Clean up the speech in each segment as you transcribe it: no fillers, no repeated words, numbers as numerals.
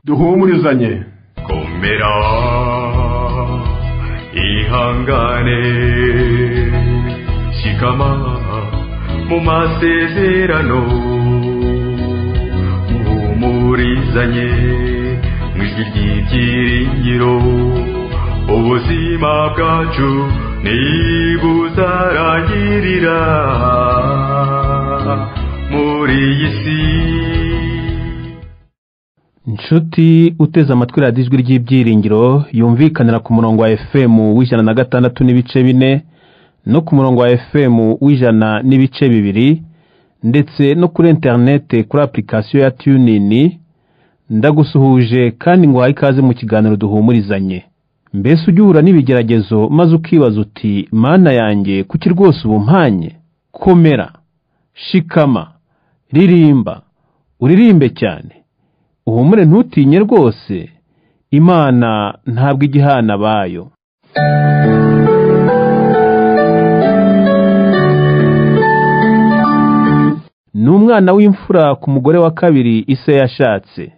Duhumurizanye. Komera ihangane shikama mu masezerano, muhumurizanye mu ijwi ry'ibyiringiro. Ubuzima bwacu ntibuzarangirira muri iyi si. Nshuti uteze amatwi radiyo Ijwi ry'Ibyiringiro yumvikanira ku murongo wa FM 106.4 no ku murongo wa FM 100.2 ndetse no kuri interinete kuri application ya TuneIn, ndagusuhuje kandi ngo ikaze mu kiganiro duhumurizanye. Mbese ujya uhura n'ibigeragezo maze ukibaza uti Mana yanjye kuki rwose ubu mpanye? Komera, shikama, ririmba, uririmbe cyane, uhumure ntutinye rwose, Imana ntabwo igihana bayo. Ni umwana w'imfura ku mugore wa kabiri ise yashatse.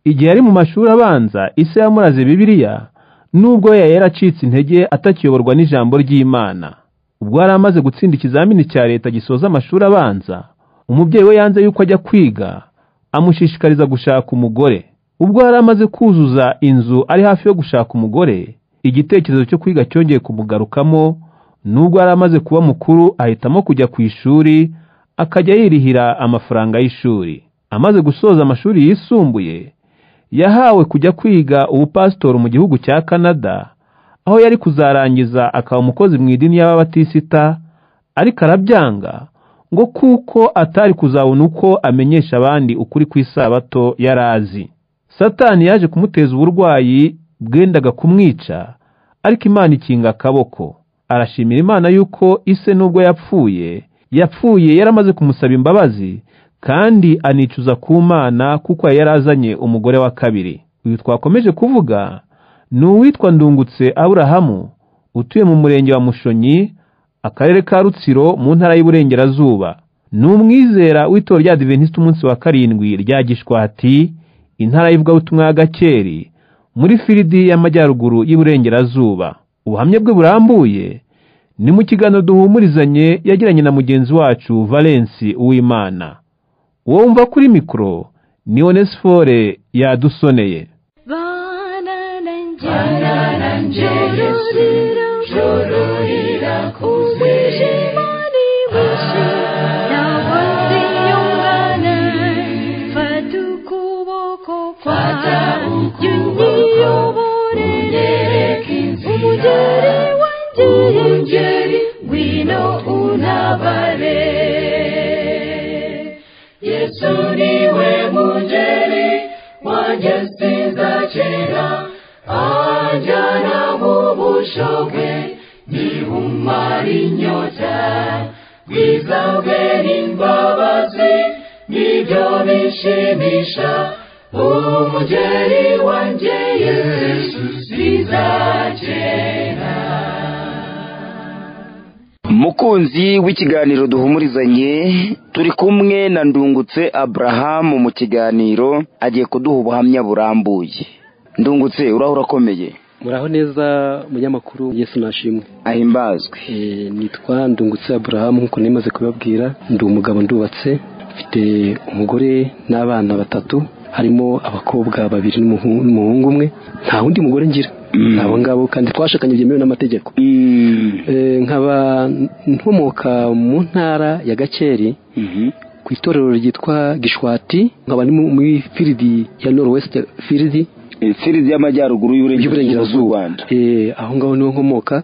Igihe yari mu mashuri abanza ise yamuraze Bibiliya, nubwo yari yaracitse intege atakiyoborwa n'ijambo ry'Imana. Ubwo yari amaze gutsinda ikizamini cya leta gisoza amashuri abanza, umubyeyi we yanze yuko ajya kwiga, amushishikariza gushaka umugore. Ubwo yari amaze kuzuza inzu ari hafi yo gushaka umugore, igitekerezo cyo kwiga cyongeye kumugarukamo. Nubwo yari amaze kuba mukuru, ahitamo kujya ku ishuri, akajya yirihira amafaranga y'ishuri. Amaze gusoza amashuri yisumbuye, yahawe kujya kwiga ubupasitori mu gihugu cya Canada, aho yari kuzarangiza akaba umukozi mu idini y'Ababatisita, ariko arabyanga ngo kuko atari kuzabona uko amenyesha abandi ukuri kw'isabato yarazi. Satani yaje kumuteza uburwayi bwendaga kumwica, ariko Imana ikinga akaboko. Arashimira Imana yuko ise nubwo yapfuye yaramaze kumusaba imbabazi, kandi anicuza ku Mana kuko yarazanye umugore wa kabiri. Uyu twakomeje kuvuga ni uwitwa Ndungutse Aburahamu, utuye mu murenge wa Mushonyi, akarere ka Rutsiro, mu ntara y'Iburengerazuba. Ni umwizera w'itorero rya Adventiste umunsi wa 7 rya Gishwati, intara y'ivugabutumwa ya Gakeri, muri firidi y'Amajyaruguru y'Iburengerazuba. Ubuhamya bwe burambuye ni mu kiganiro duhumurizanye yagiranye na mugenzi wacu Valence Uwimana. Uwo wumva kuri mikoro ni Onesphore yadusoneye. Yesu niwe mungeri wanjye sinzakena, anjyana mu bushoge nihumara inyota, bwiza bwe n'imbabazi nibyo bishimisha, umugeri wanjye Yesu sinzakena. Mukunzi w'ikiganiro duhumurizanye, turi kumwe na Ndungutse Abraham mu kiganiro, agiye kuduha ubuhamya burambuye. Ndungutse, uraho urakomeye? Muraho neza munyamakuru, Yesu nashimwe. Ahimbazwe. Nitwa Ndungutse Abraham nkuko nemaze kubabwira, ndi umugabo ndubatse, mfite umugore n'abana batatu, harimo abakobwa babiri n'umuhungu umwe. Nta wundi mugore ngira, abo ngabo kandi twashakanye byemewe n'amategeko. Nkaba nkomoka mu ntara ya Gakeri, ku itorero ryitwa Gishwati, nkaba ni muri firidi ya Northwest firidi, firidi y'Amajyaruguru y'Uburengerazuba. Aho ngaho niho nkomoka.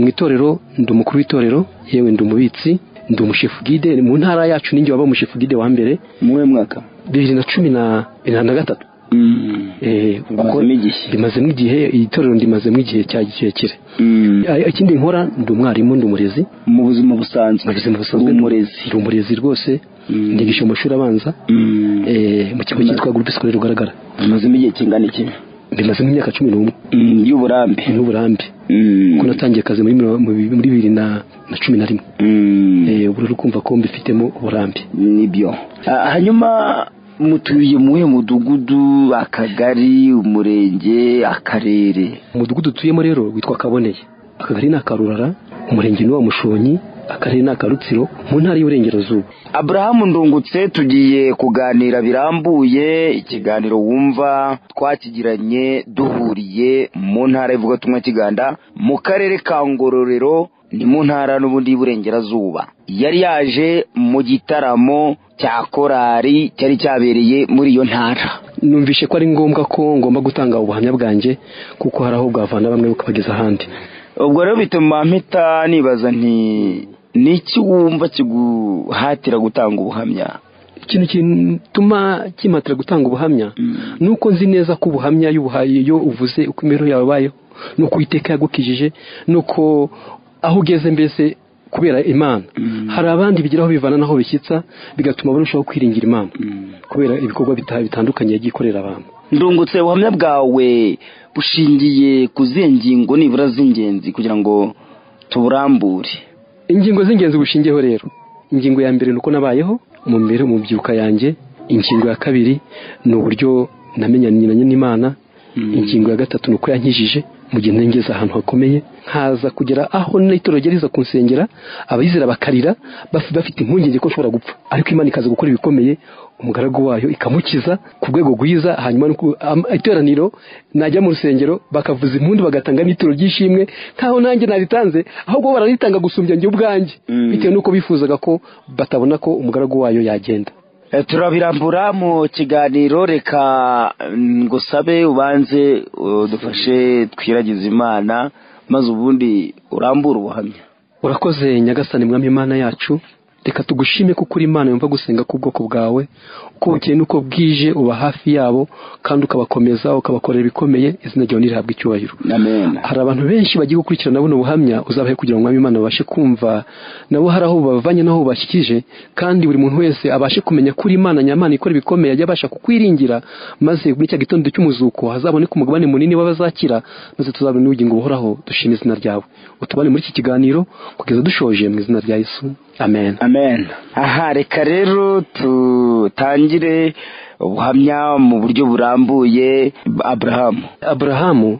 Mu itorero ndi umukuru w'itorero, yewe ndi umubitsi, ndi umushefu guide mu ntara yacu, ninjye waba umushefu guide wa mbere mu mwaka 2013. Bimazemo igihe, itorero ndimazemo igihe cya kirekire. Ikindi nkora ndi umwarimu, ndi umurezi mu buzima busanzwe. Ndi umurezi rwose, ndigisha mu mashuri abanza, mu kigo cyitwa Groupe Scolaire Rugaragara. Bimazemo igihe kingana iki? Bimazemo imyaka 11 y'uburambe. N'uburambe. Kuko natangiye akazi muri 2011. Ubu rero kumva ko mbifitemo uburambe. Nibyo. Hanyuma Mutuye muhe mudugudu, akagari, umurenge, akarere? Umudugudu tuyemo rero witwa Kaboneye, akagari ni Akarurara, umurenge ni wa Mushonyi, akarere ni Akarutsiro, mu ntara y'Iburengerazuba. Abrahamu Ndungutse, tugiye kuganira birambuye. Ikiganiro wumva twakigiranye duhuriye mu ntara y'ivugabutumwa Kiganda, mu karere ka Ngororero, ni mu ntara n'ubundi y'Iburengerazuba. Yari yaje mu gitaramo cya korari cyari cyabereye muri iyo ntara. Numvishe ko ari ngombwa ko ngomba gutanga ubuhamya bwanjye, kuko hari aho bwavana bamwe bukabageza ahandi. Ubwo rero bituma mpita nibaza nti niki wumva kiguhatira gutanga ubuhamya? Ikintu gituma kimatira gutanga ubuhamya nuko nzi neza ko ubuhamya y'ubuhaye iyo uvuze uko imibereho yawe ibayeho, nuko Uwiteka yagukijije, nuko aho ugeze mbese kubera Imana. Hari abandi bigeraho bivana naho bishyitsa, bigatuma barushaho kwiringira Imana kubera ibikorwa bitandukanye yagiye ikorera abantu. Ndungutse, ubuhamya bwawe bushingiye ku zihe ngingo nibura z'ingenzi kugira ngo tuburambure? Ingingo z'ingenzi bushingiyeho rero, ingingo ya mbere nuko nabayeho mu mibereho mu byuka yanjye. Ingingo ya kabiri ni uburyo namenyanye n'Imana. Ingingo ya gatatu nuko yankijije mu gihe ngeze ahantu hakomeye, nkaza kugera aho n'itorero ryariza kunsengera, abayizera bakarira bafite impungenge ko nshobora gupfa, ariko Imana ikaza gukora ibikomeye, umugaragu wayo ikamukiza ku rwego rwiza. Hanyuma iteraniro najya mu rusengero bakavuza impundu, bagatanga n'ituro ry'ishimwe nkaho nanjye naritanze, ahubwo bararitanga gusumbya njye ubwanjye, bitewe n'uko bifuzaga ko batabona ko umugaragu wayo yagenda. Turabirambura mu kiganiro. Reka ngusabe ubanze udufashe twiragize Imana, maze ubundi urambure ubuhamya. Urakoze Nyagasani Mwami Imana yacu, reka tugushime kuko uri Imana yumva gusenga k'ubwoko bwawe, uko bukeye n'uko bwije uba hafi yabo kandi ukabakomeza ukabakorera ibikomeye. Izina ryawe nirihabwe icyubahiro. Amen. Hari abantu benshi bagiye gukurikirana buno buhamya, uzabahe kugira ngo Mwami Imana babashe kumva nabo hari aho bavanye naho bashyikije, kandi buri muntu wese abashe kumenya ko uri Imana nyamana ikora ibikomeye, ajya abasha kukwiringira, maze muri cya gitondo cy'umuzuko hazaboneka umugabane munini w'abazakira, maze tuzabone ubugingo buhoraho. Dushime izina ryawe, utubane muri iki kiganiro kugeza dushoje, mu izina rya Yesu, amen. Amen. Aha reka rero tutangire ubuhamya mu buryo burambuye. Abrahamu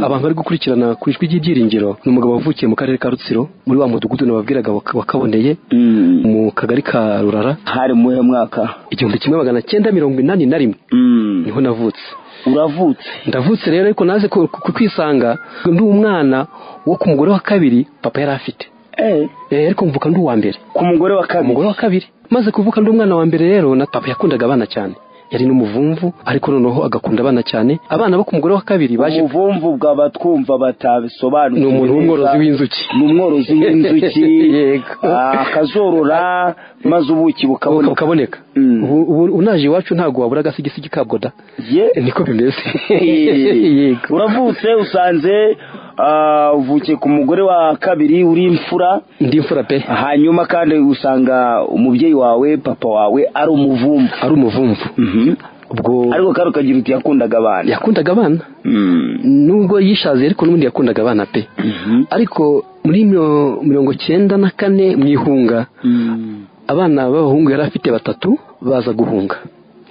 abantu bari gukurikirana ku ijwi ry'ibyiringiro, ni umugabo wavukiye mu karere ka Rutsiro, muri wa mudugudu nababwiraga wakaboneye, mu kagari ka Rurara. Hari muhe mwaka? 1981 niho navutse. Uravutse? Ndavutse rero, ariko naze kwisanga ndi umwana wo ku mugore wa kabiri papa yari afite. Ariko mvuka ndi uwa mbere ku mugore wa kabiri. Umugore wa kabiri. Maze kuvuka ndi umwana wa mbere rero, na papa yakundaga abana cyane, yari n'umuvumvu, ariko noneho agakunda abana cyane. Abana bo ku mugore wa kabiri baje. Umuvumvu bwaba twumva batabisobanukiwe, ni umuntu w'umworozi w'inzuki. Ni umworozi w'inzuki. Yego, akazorora maze ubuki bukaboneka. Ubu unaje iwacu ntago wabura agasigisigi kabwo da, niko bimeze. Yego. Uravutse usanze uvukiye ku mugore wa kabiri, uri imfura? Ndi imfura pe. Hanyuma kandi usanga umubyeyi wawe, papa wawe, ari umuvumvu. Ari umuvumvu. Ubwo ariko kandi ukagira uti yakundaga abana. Yakundaga abana nubwo yishaze, ariko n'ubundi yakundaga abana pe. Ariko muri 94 mu ihunga, abana b'abahungu yari afite batatu baza guhunga,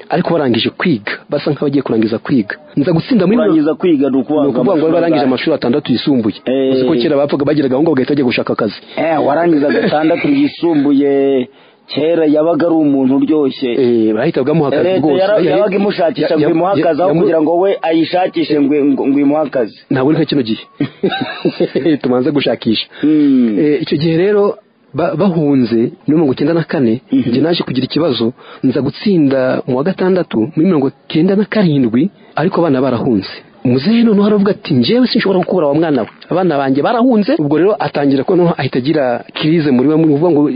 ariko barangije kwiga, basa nk'abagiye kurangiza kwiga. Nza gutsinda muri kurangiza kwiga, ni ukuvuga ngo barangije amashuri 6 yisumbuye. Uzi ko kera bapfaga bagiraga aho ngo bagahita bajya gushaka akazi. Warangiza 6 yisumbuye kera yabaga ari umuntu uryoshye. Bahita bamuha akazi rwose. Yabaga imushakisha ngo imuhe akazi, aho kugira ngo we ayishakishe ngo imuhe akazi. Ntabwo nka kino gihe tumanze gushakisha. Icyo gihe rero bahunze muri 94, njye naje kugira ikibazo, nza gutsinda mu wa 6 muri 97, ariko abana barahunze. Muzehe noneho aravuga ati njyewe sinshobora gukura wa mwana we, abana banjye barahunze. Ubwo rero atangira ko noneho ahita agira crise muri we, uvuga ngo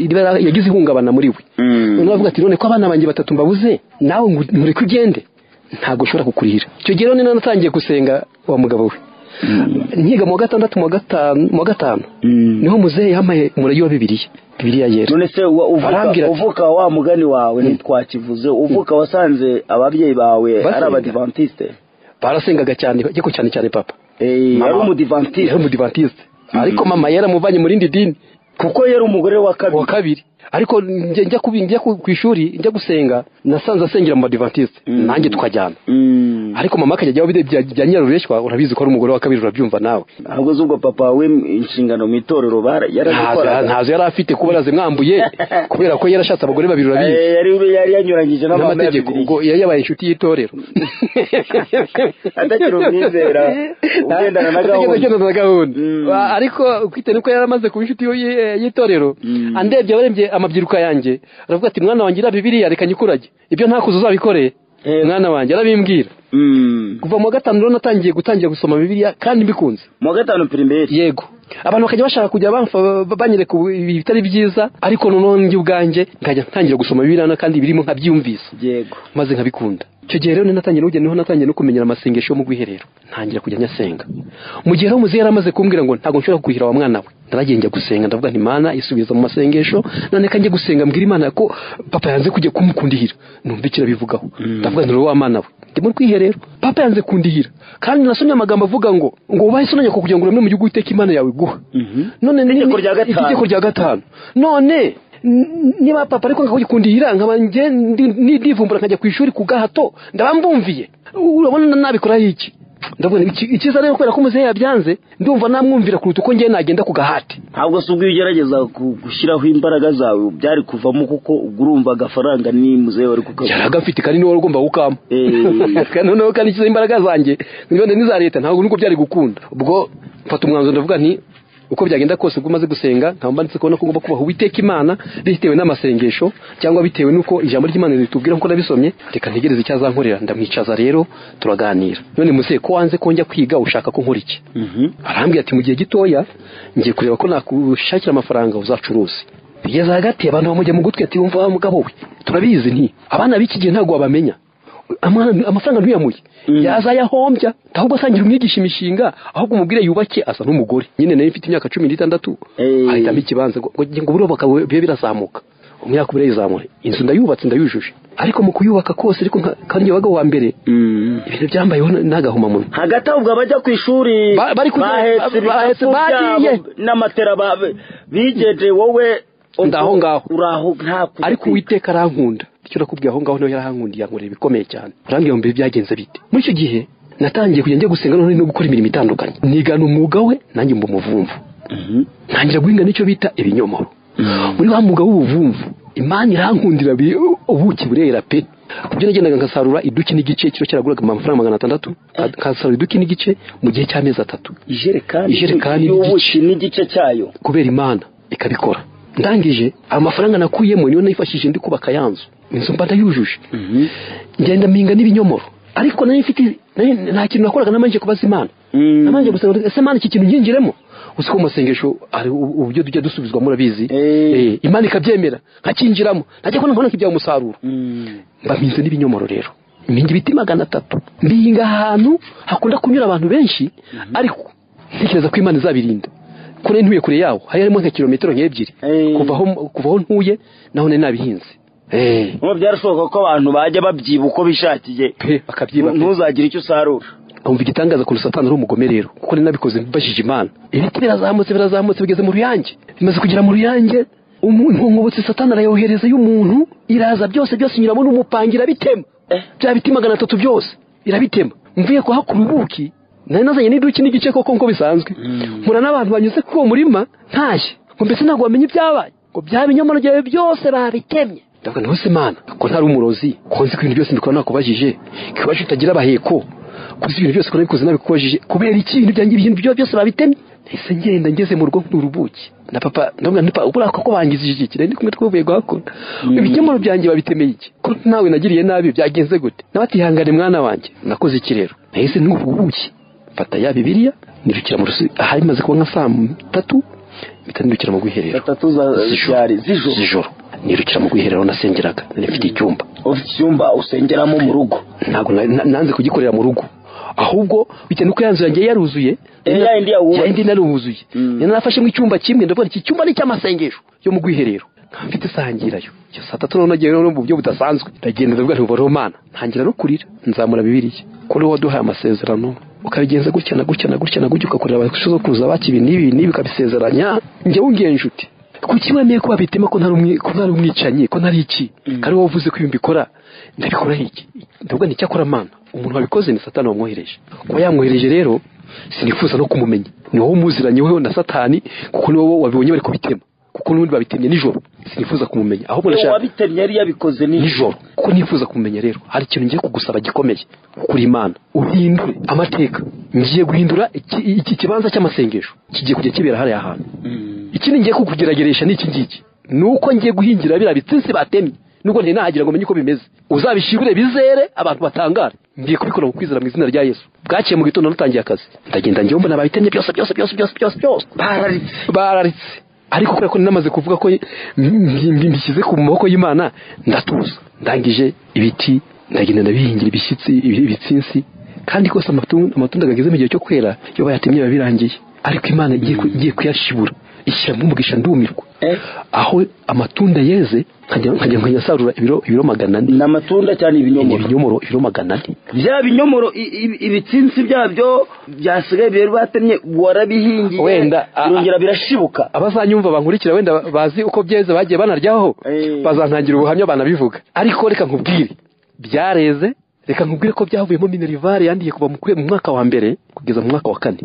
yagize ihungabana muri we. Noneho aravuga ati none ko abana banjye batatu mbabuze, nawe nkureke ugende, ntabwo ushobora kukurira. Icyo gihe rero natangiye gusenga wa mugabo we. Nkiga mu wa 6 mu wa 5 niho muzehe yampaye umurage wa Bibiliya, Bibiliya yera. None se uvuka wa mugani wawe ntitwakivuze, uvuka wasanze ababyeyi bawe ari abadivantiste? Barasengaga cyane, ariko cyane cyane papa yari umudivantiste. Yari umudivantiste, ariko mama yaramuvanye mu rindi dini, kuko yari umugore wa kabiri. Ariko njya ku ishuri njya gusenga nasanze asengera mu Adventiste nanjye tukajyana. Ariko mama akajya ajyaho bya nyirarureshwa, urabizi ko ari umugore wa kabiri, urabyumva nawe. Ahubwo zubwo papa we inshingano mu itorero yarazikoraga ntazo yari afite kuba yarazimwambuye kubera ko yarashatse abagore babiri, urabizi. Yari yanyuranyije n'amategeko, ubwo yari yabaye inshuti y'itorero atakiri umwizera ugendana na gahunda. Ariko kwite nuko yaramaze kuba inshuti y'itorero, andebye abarembye amabyiruka yanjye aravuga ati mwana wanjye ira Bibiliya reka nyikurage, ibyo ntakuze uzabikoreye mwana wanjye, arabimbwira. Kuva mu wa 5 rero natangiye gutangira gusoma Bibiliya kandi mbikunze. Mu wa 5 primaire? Yego. Abantu bakajya bashaka kujya banyereka ibitari byiza, ariko noneho njye ubwanjye nkajya ntangira gusoma Bibiliya kandi birimo nkabyumvisa. Yego. Maze nkabikunda. Icyo gihe rero natangiye niho natangiye no kumenyera amasengesho yo mu rwiherero, ntangira kujya nyasenga. Mu gihe rero muzehe yaramaze kumbwira ngo ntago nshobora kukuhira wa mwana we, naragiye njya gusenga ndavuga nti Mana isubiza mu masengesho, none kanjye gusenga mbwira Imana ko papa yanze kujya kumukundihira, numva ikira bivugaho. Ndavuga nti wa mwana we ndi mu rwiherero, papa yanze kundihira, kandi nasomye amagambo avuga ngo ubahe so na nyoko kugira ngo urame mu gihugu Uwiteka Imana yawe iguha. None itegeko rya 5 none niba papa ariko nkakugikundihira nkaba nge ndivumbura nkajya ku ishuri ku gahato ndabambumviye, urabona nabikora iki? Ndavuga ikiza rero kubera ko muzehe yabyanze ndumva namwumvira kuruta uko ngiye nagenda ku gahati. Ntabwo se ubwo ugerageza gushyiraho imbaraga zawe byari kuvamo, kuko urumva agafaranga ni muzehe wari kukabona. Yaragafite kandi niwe ugomba gukama. Noneho kandi ikiza imbaraga zanjye nibone n'iza leta ntabwo nuko byari gukunda. Ubwo mfata umwanzuro ndavuga nti uko byagenda kose ubwo maze gusenga nkaba mbanditse kubona ko ngomba kubaha Uwiteka Imana bitewe n'amasengesho cyangwa bitewe n'uko ijambo ry'Imana ritubwira nkuko nabisomye, reka ntegereze icyo azankorera. Ndamwicaza rero turaganira. None muzehe ko wanze ko njya kwiga ushaka ko nkora iki? Arambwira ati mu gihe gitoya ngiye kureba ko nakushakira amafaranga uzacuruza. Bigeze hagati abantu bamujya mu gutwi ati wumva wa mugabo we turabizi nti abana b'iki gihe ntabwo wabamenya, amafaranga ntuyamuye yazayahombya, ahubwo atangira umwigisha imishinga, ahubwo umubwire yubake asa n'umugore. Nyine nayo mfite imyaka 16 ahitamo ikibanza ngo burubaka bibe birazamuka, umwaka ubure izamure inzu ndayubatse ndayujuje. Ariko mu kuyubaka kose ariko kandi waga wa mbere ibintu byambayeho nagahuma munwa. Hagati ahubwo abajya ku ishuri bahetse bagiye n'amatera bigeje wowe ndaho ngaho uraho nta. Ariko Uwiteka arankunda, icyo nakubwiye aho ngaho niho yarankundiye yankorera ibikomeye cyane. Arambwira ngo byagenze bite? Muri icyo gihe natangiye kujya njya gusenga none no gukora imirimo itandukanye, nigana umwuga we nanjye mba umuvumvu. Ntangira guhinga n'icyo bita ibinyomoro. Muri wa mwuga w'ubuvumvu Imana irankundira ubuki burera pe. Kubyo nagendaga nkasarura iduki n'igice, kiro cyaraguraga amafaranga 600, nkasarura iduki n'igice mu gihe cy'amezi 3. Ijerekani y'ubuki n'igice cyayo, kubera Imana ikabikora. Ndangije amafaranga nakuyemo niyo nifashishije ndi kubaka yanzu, inzu mba ndayujuje. Ngenda mpinga n'ibinyomoro, ariko nari mfite nta kintu nakoraga namanje kubaza Imana. Namanje gusenga ese Imana iki kintu nginjiremo? Usiko masengesho ari uburyo tujya dusubizwa murabizi. Imana ikabyemera nkakinjiramo, ntajya kubona mbona kibya umusaruro. Mba mpinze n'ibinyomoro rero, mpinga ibiti 300, mbihinga ahantu hakunda kunyura abantu benshi, ariko ntekereza ko Imana izabirinda. Kure ntuye kure yawo hari harimo nka kilometero 2 kuva aho ntuye naho nari nabihinze. Ngo byarashoboka ko abantu bajya babyiba uko bishakiye bakabyiba, ntuzagire icyo usarura. Umva igitangaza ku Satani ari umugome rero, kuko nari nabikoze mbashije Imana. Ibiti birazamutse bigeze mu ruyange, bimaze kugera mu ruyange inkonkobotsi Satani arayohereza y'umuntu iraza byose byose inyuramo n'umupangira bitema bya biti 300 byose irabitema. Mvuye kuhakura ubuki nari nazanye n'iduki n'igice koko nko bisanzwe, mpura n'abantu banyuze kuri uwo murima ntashye ngo mbese ntabwo bamenye ibyabaye, ngo bya binyomoro byawe byose babitemye. Ndavuga nti hose Mana ko ntari umurozi, ko nzi ko ibintu byose mbikora nakubajije, kibaje utagira abaheko, kuzi ibintu byose ko nabikoze nabikubajije, kubera iki ibintu byanjye ibintu byose babitemye? Nahise ngenda ngeze mu rugo nk'urubuki na papa, ndavuga nti papa ubura ko bangizije iki, nari kumwe twavuye guhakora ibinyomoro byanjye babitemeye iki, ko nawe nagiriye nabi byagenze gute? Nawe ati ihangane mwana wanjye, nakoze iki rero? Nahise n'ubuki mfata ya Bibiliya nirukira mu rusi ahari maze kuba nka saa 3 mpita nirukira mu rwiherero. 3 z'ijoro nirukira mu rwiherero nasengeraga, nari mfite icyumba. Ufite icyumba usengeramo mu rugo? Ntabwo nanze kugikorera mu rugo, ahubwo bitewe nuko yanzu yanjye yaruzuye, yindi naruzuye, nari nafashemo icyumba kimwe ndavuga iki cyumba ni cy'amasengesho yo mu rwiherero, mfite sangirayo. Icyo saa 3 none nagiye no mu buryo budasanzwe, ndagenda ndavuga nti uhoraho Mana, ntangira no kurira, nzamura Bibiliya kuri waduhaye amasezerano ukabigenza gutya na gutya na gutya na gutya, ukakorera abasokuruza bacu ibi n'ibi n'ibi ukabisezeranya, njye wungiye inshuti Kuki wemeye ko babitema ko ntari umwicanyi, ko ntari iki, kandi wowe uvuze ko ibi mbikora ndabikora iki? Ndavuga nti cyakora Mana, umuntu wabikoze ni Satani wamwohereje. Kuba yamwohereje rero sinifuza no kumumenya, ni wowe umuziranye wewe na Satani, kuko ni wowe wabibonye bari kubitema, kuko n'ubundi babitemye nijoro, sinifuza kumumenya. Ahubwo ndashaka wabitemye yari yabikoze nijoro, kuko nifuza kumumenya. Rero hari ikintu ngiye kugusaba gikomeye kuri Imana, uhindure amateka. Ngiye guhindura iki kibanza cy'amasengesho kigiye kujya kibera hariya hantu. Ikindi ngiye kukugerageresha ni iki ngiki, nuko ngiye guhingira biriya bitsinsi batemye, nubwo nti nahagira ngo menye uko bimeze, uzabishibure bizere abantu batangare. Ngiye kubikora mu kwizera mu izina rya Yesu. Bwaciye mu gitondo natangiye akazi, ndagenda ngiye mbona babitemye byose byose byose byose byose byose, bararitse. Ariko kubera ko namaze kuvuga ko mbishyize ku maboko y'Imana, ndatuza. Ndangije ibiti ndagenda ndabihingira ibishyitsi ibitsinsi, kandi kose amatunda ageze mu gihe cyo kwera iyo bayatemye babirangiye. Ariko Imana igiye kuyashibura ishyira mu mugisha, ndumirwa. Aho amatunda yeze nkajya nkayasarura ibiro 400. Ni amatunda cyane ibinyomoro? Ibinyomoro ibiro 400. Bya binyomoro ibitsinsi byabyo byasigaye biri batemye warabihingiye, wenda birongera birashibuka. Abazanyumva bankurikira wenda bazi uko byeze bagiye banaryaho, bazantangira ubuhamya banabivuga. Ariko reka nkubwire byareze, reka nkubwire ko byavuyemo minerivare yandiye kuva mu mwaka wa mbere kugeza mu mwaka wa 4.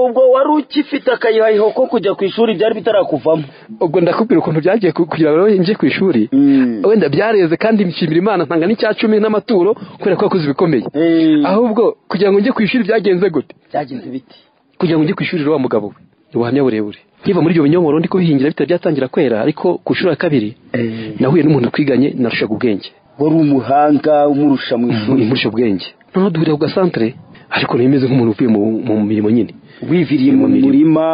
Ubwo wari ukifite akayihayiho ko kujya ku ishuri byari bitarakuvamo? Ubwo ndakubwira ukuntu byagiye kugira ngo nje ku ishuri. Wenda byareze kandi nshimira Imana ntanga n'icya 10 n'amaturo kubera ko yakoze ibikomeye. Ahubwo kugira ngo nje ku ishuri byagenze gute? Byagenze biti kugira ngo nje ku ishuri wa mugabo we ubuhamya burebure. Nkiva muri ibyo binyomoro ndi kubihingira bitari byatangira kwera, ariko ku ishuri ya 2 nahuye n'umuntu twiganye narushaga ubwenge. Wari umuhanga umurusha mu ishuri? Umurusha ubwenge. Noneho duhurira ku gasantere, ariko nimeze nk'umuntu uvuye mu mirimo nyine, wiviriye mu murima.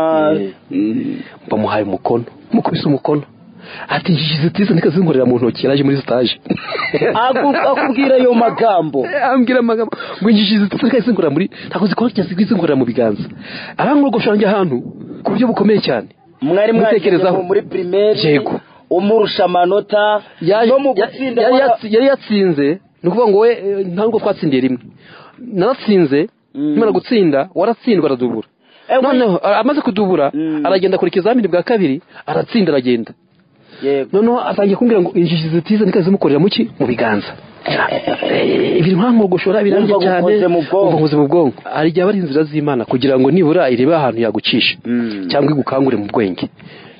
Bamuhaye umukono, mukubise umukono, ati ngize tize ndikazinkorera mu ntoki. Yaraje muri stage akubwira ayo magambo, ambwira amagambo ngo ngize tize ndikazinkorera muri, ntabwo zikora cyangwa mu biganza. Arangogosha njye ahantu ku buryo bukomeye cyane. Mwari mwatekerezaho muri primaire? Yego. Umurusha amanota no mu gutsinda yari yatsinze, ni ukuvuga ngo we ntabwo twatsindiye rimwe, naratsinze nimara gutsinda waratsindwa aradubura. Noneho amaze kudubura aragenda akora ikizamini bwa 2 aratsinda aragenda. Noneho atangiye kumbwira ngo injiji zitize nikazimukorera muki mu biganza. Ibintu nkankogoshora birangiye cyane, umva nkoze mu bwonko. Hari igihe aba ari inzira z'Imana kugira ngo nibura irebe ahantu yagucisha cyangwa igukangure mu bwenge.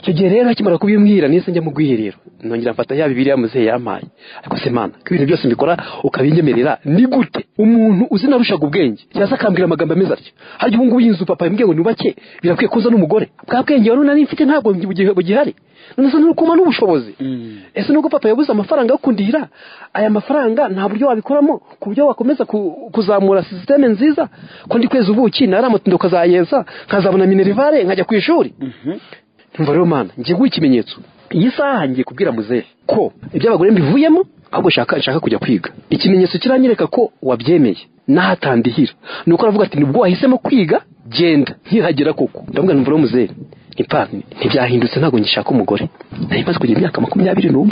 Icyo gihe rero akimara kubimbwira nise njya mu bwiherero, nongera mfata ya Bibiliya muzehe yampaye. Ariko se Mana, ko ibintu byose mbikora ukabinyemerera, ni gute umuntu uzi narushaga ubwenge yaza akambwira amagambo ameze atyo? Harya ubu ngubu inzu papa yambwiye ngo nubake birakwiye kuza n'umugore, bwa bwenge wari nari mfite ntabwo bugihari. None se nukuma n'ubushobozi? Ese nuko papa yabuze amafaranga yo kundihira, aya mafaranga nta buryo wabikoramo ku buryo wakomeza kuzamura systeme nziza, ko ndi kweza ubuki naramutinda ukazayeza nkazabona minerivare nkajya ku ishuri. Ntumva rero Mana, ngiye guha ikimenyetso. Iyi saha ngiye kubwira muzehe ko iby'abagore mbivuyemo, ahubwo nshaka kujya kwiga. Ikimenyetso kiranyereka ko wabyemeye nahatandihira, nuko aravuga ati nibwo wahisemo kwiga genda. Nkihagera koko ndavuga ntumva rero muzehe, ntibyahindutse ntabwo ngishaka umugore. Nari maze kugira imyaka 21.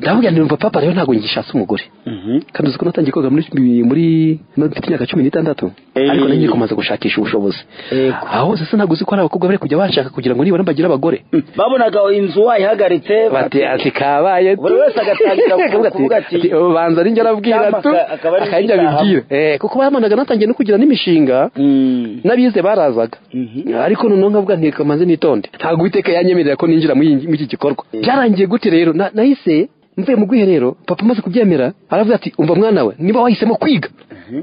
Ndavuga nti papa rero ntabwo ngishatse umugore. Kandi uzi ko natangiye koga muri mfite imyaka 16, ariko nari ngiye kumaza gushakisha ubushobozi. Aho se ntabwo uzi ko ari abakobwa bari kujya bashaka kugira ngo nibona bagira abagore. Babonaga inzu wayihagaritse bati ati kabaye, buri wese agatangira kuvuga ati banza ninjye arabwira tu akajya abibwira. Kuko babonaga natangiye no kugira n'imishinga, n'abize barazaga. Ariko noneho nkavuga nti kamanze nitonde, ntabwo Uwiteka yanyemerera ko ninjira muri iki gikorwa. Byarangiye gute rero? Nahise mvuye mu bwiherero, papa amaze kubyemera aravuga ati umva mwana we, niba wahisemo kwiga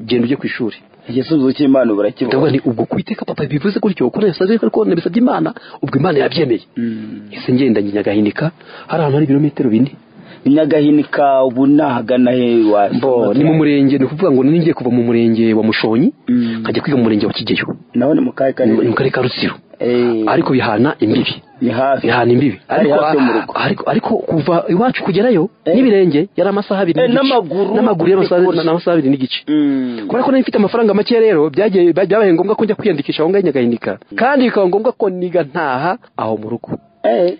genda ujye ku ishuri. Igisubizo cy'Imana urakibona. Ndavuga nti ubwo kwiteka papa bivuze gutyo, uko nasabye ko nabisabye Imana, ubwo Imana yabyemeye. Ese ngenda Nyagahinika, hari ahantu hari ibirometero 4. Nyagahinika ubu nahagana he? Bo ni mu murenge, ni kuvuga ngo ningiye kuva mu murenge wa Mushonyi nkajya kwiga mu murenge wa Kigeyo. Naho ni mu karere ka Rutsiro. Ariko bihana imbibi. Ni hafi. Bihana imbibi. Ariko kuva iwacu kugerayo n'ibirenge yari amasaha 2 n'igice. N'amaguru yari amasaha 2 n'igice. Kubera ko nari mfite amafaranga make rero byabaye ngombwa ko njya kwiyandikisha aho ngaho Nyagahinika. Kandi bikaba ngombwa ko niga ntaha aho mu rugo.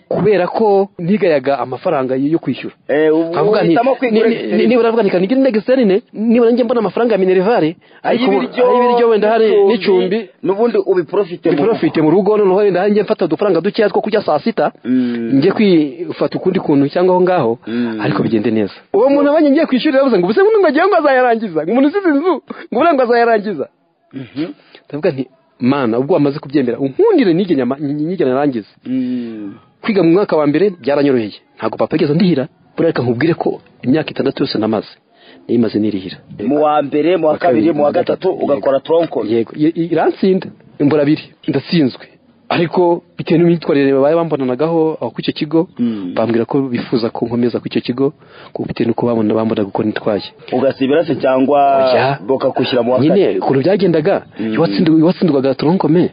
Kubera ko ntigayaga amafaranga yo kwishyura. Nkavuga nti nibura avuga nti nigire externe, nibura njye mbona amafaranga ya minerivare, ariko ibiryo wenda hari n'icumbi, n'ubundi ubiprofite mu rugo, noneho wenda njye mfata udufaranga dukeya two kurya saa sita, njye kwifata ukundi kuntu cyangwa aho ngaho, ariko bigende neza. Uwo muntu abanye ngiye kwishyura yavuze ngo ubuse ngo agiye ngo azayarangiza, ngo umuntu usize inzu ngo ngo azayarangiza. Ndavuga nti Mana ubwo wamaze kubyemera unkundire nige nyama nige narangize. Kwiga mu mwaka wa mbere byaranyoroheye, ntago papa yigeze ndihira. Bureka nkubwire ko imyaka 6 yose namaze nimaze nirihira. Mu wa mbere, mu wa kabiri, mu wa gatatu ugakora tronco. Yego, iransinda imbura abiri ndatsinzwe, ariko bitewe n'imyitwarire babaye bambonanagaho aho ku icyo kigo, bambwira ko bifuza ko nkomeza ku icyo kigo, kuko bitewe n'uko babona gukora nitwaye. Ugasibira se cyangwa bakakushyira mu wa kane? Nyine ukuntu byagendaga, iwatsindwaga troncome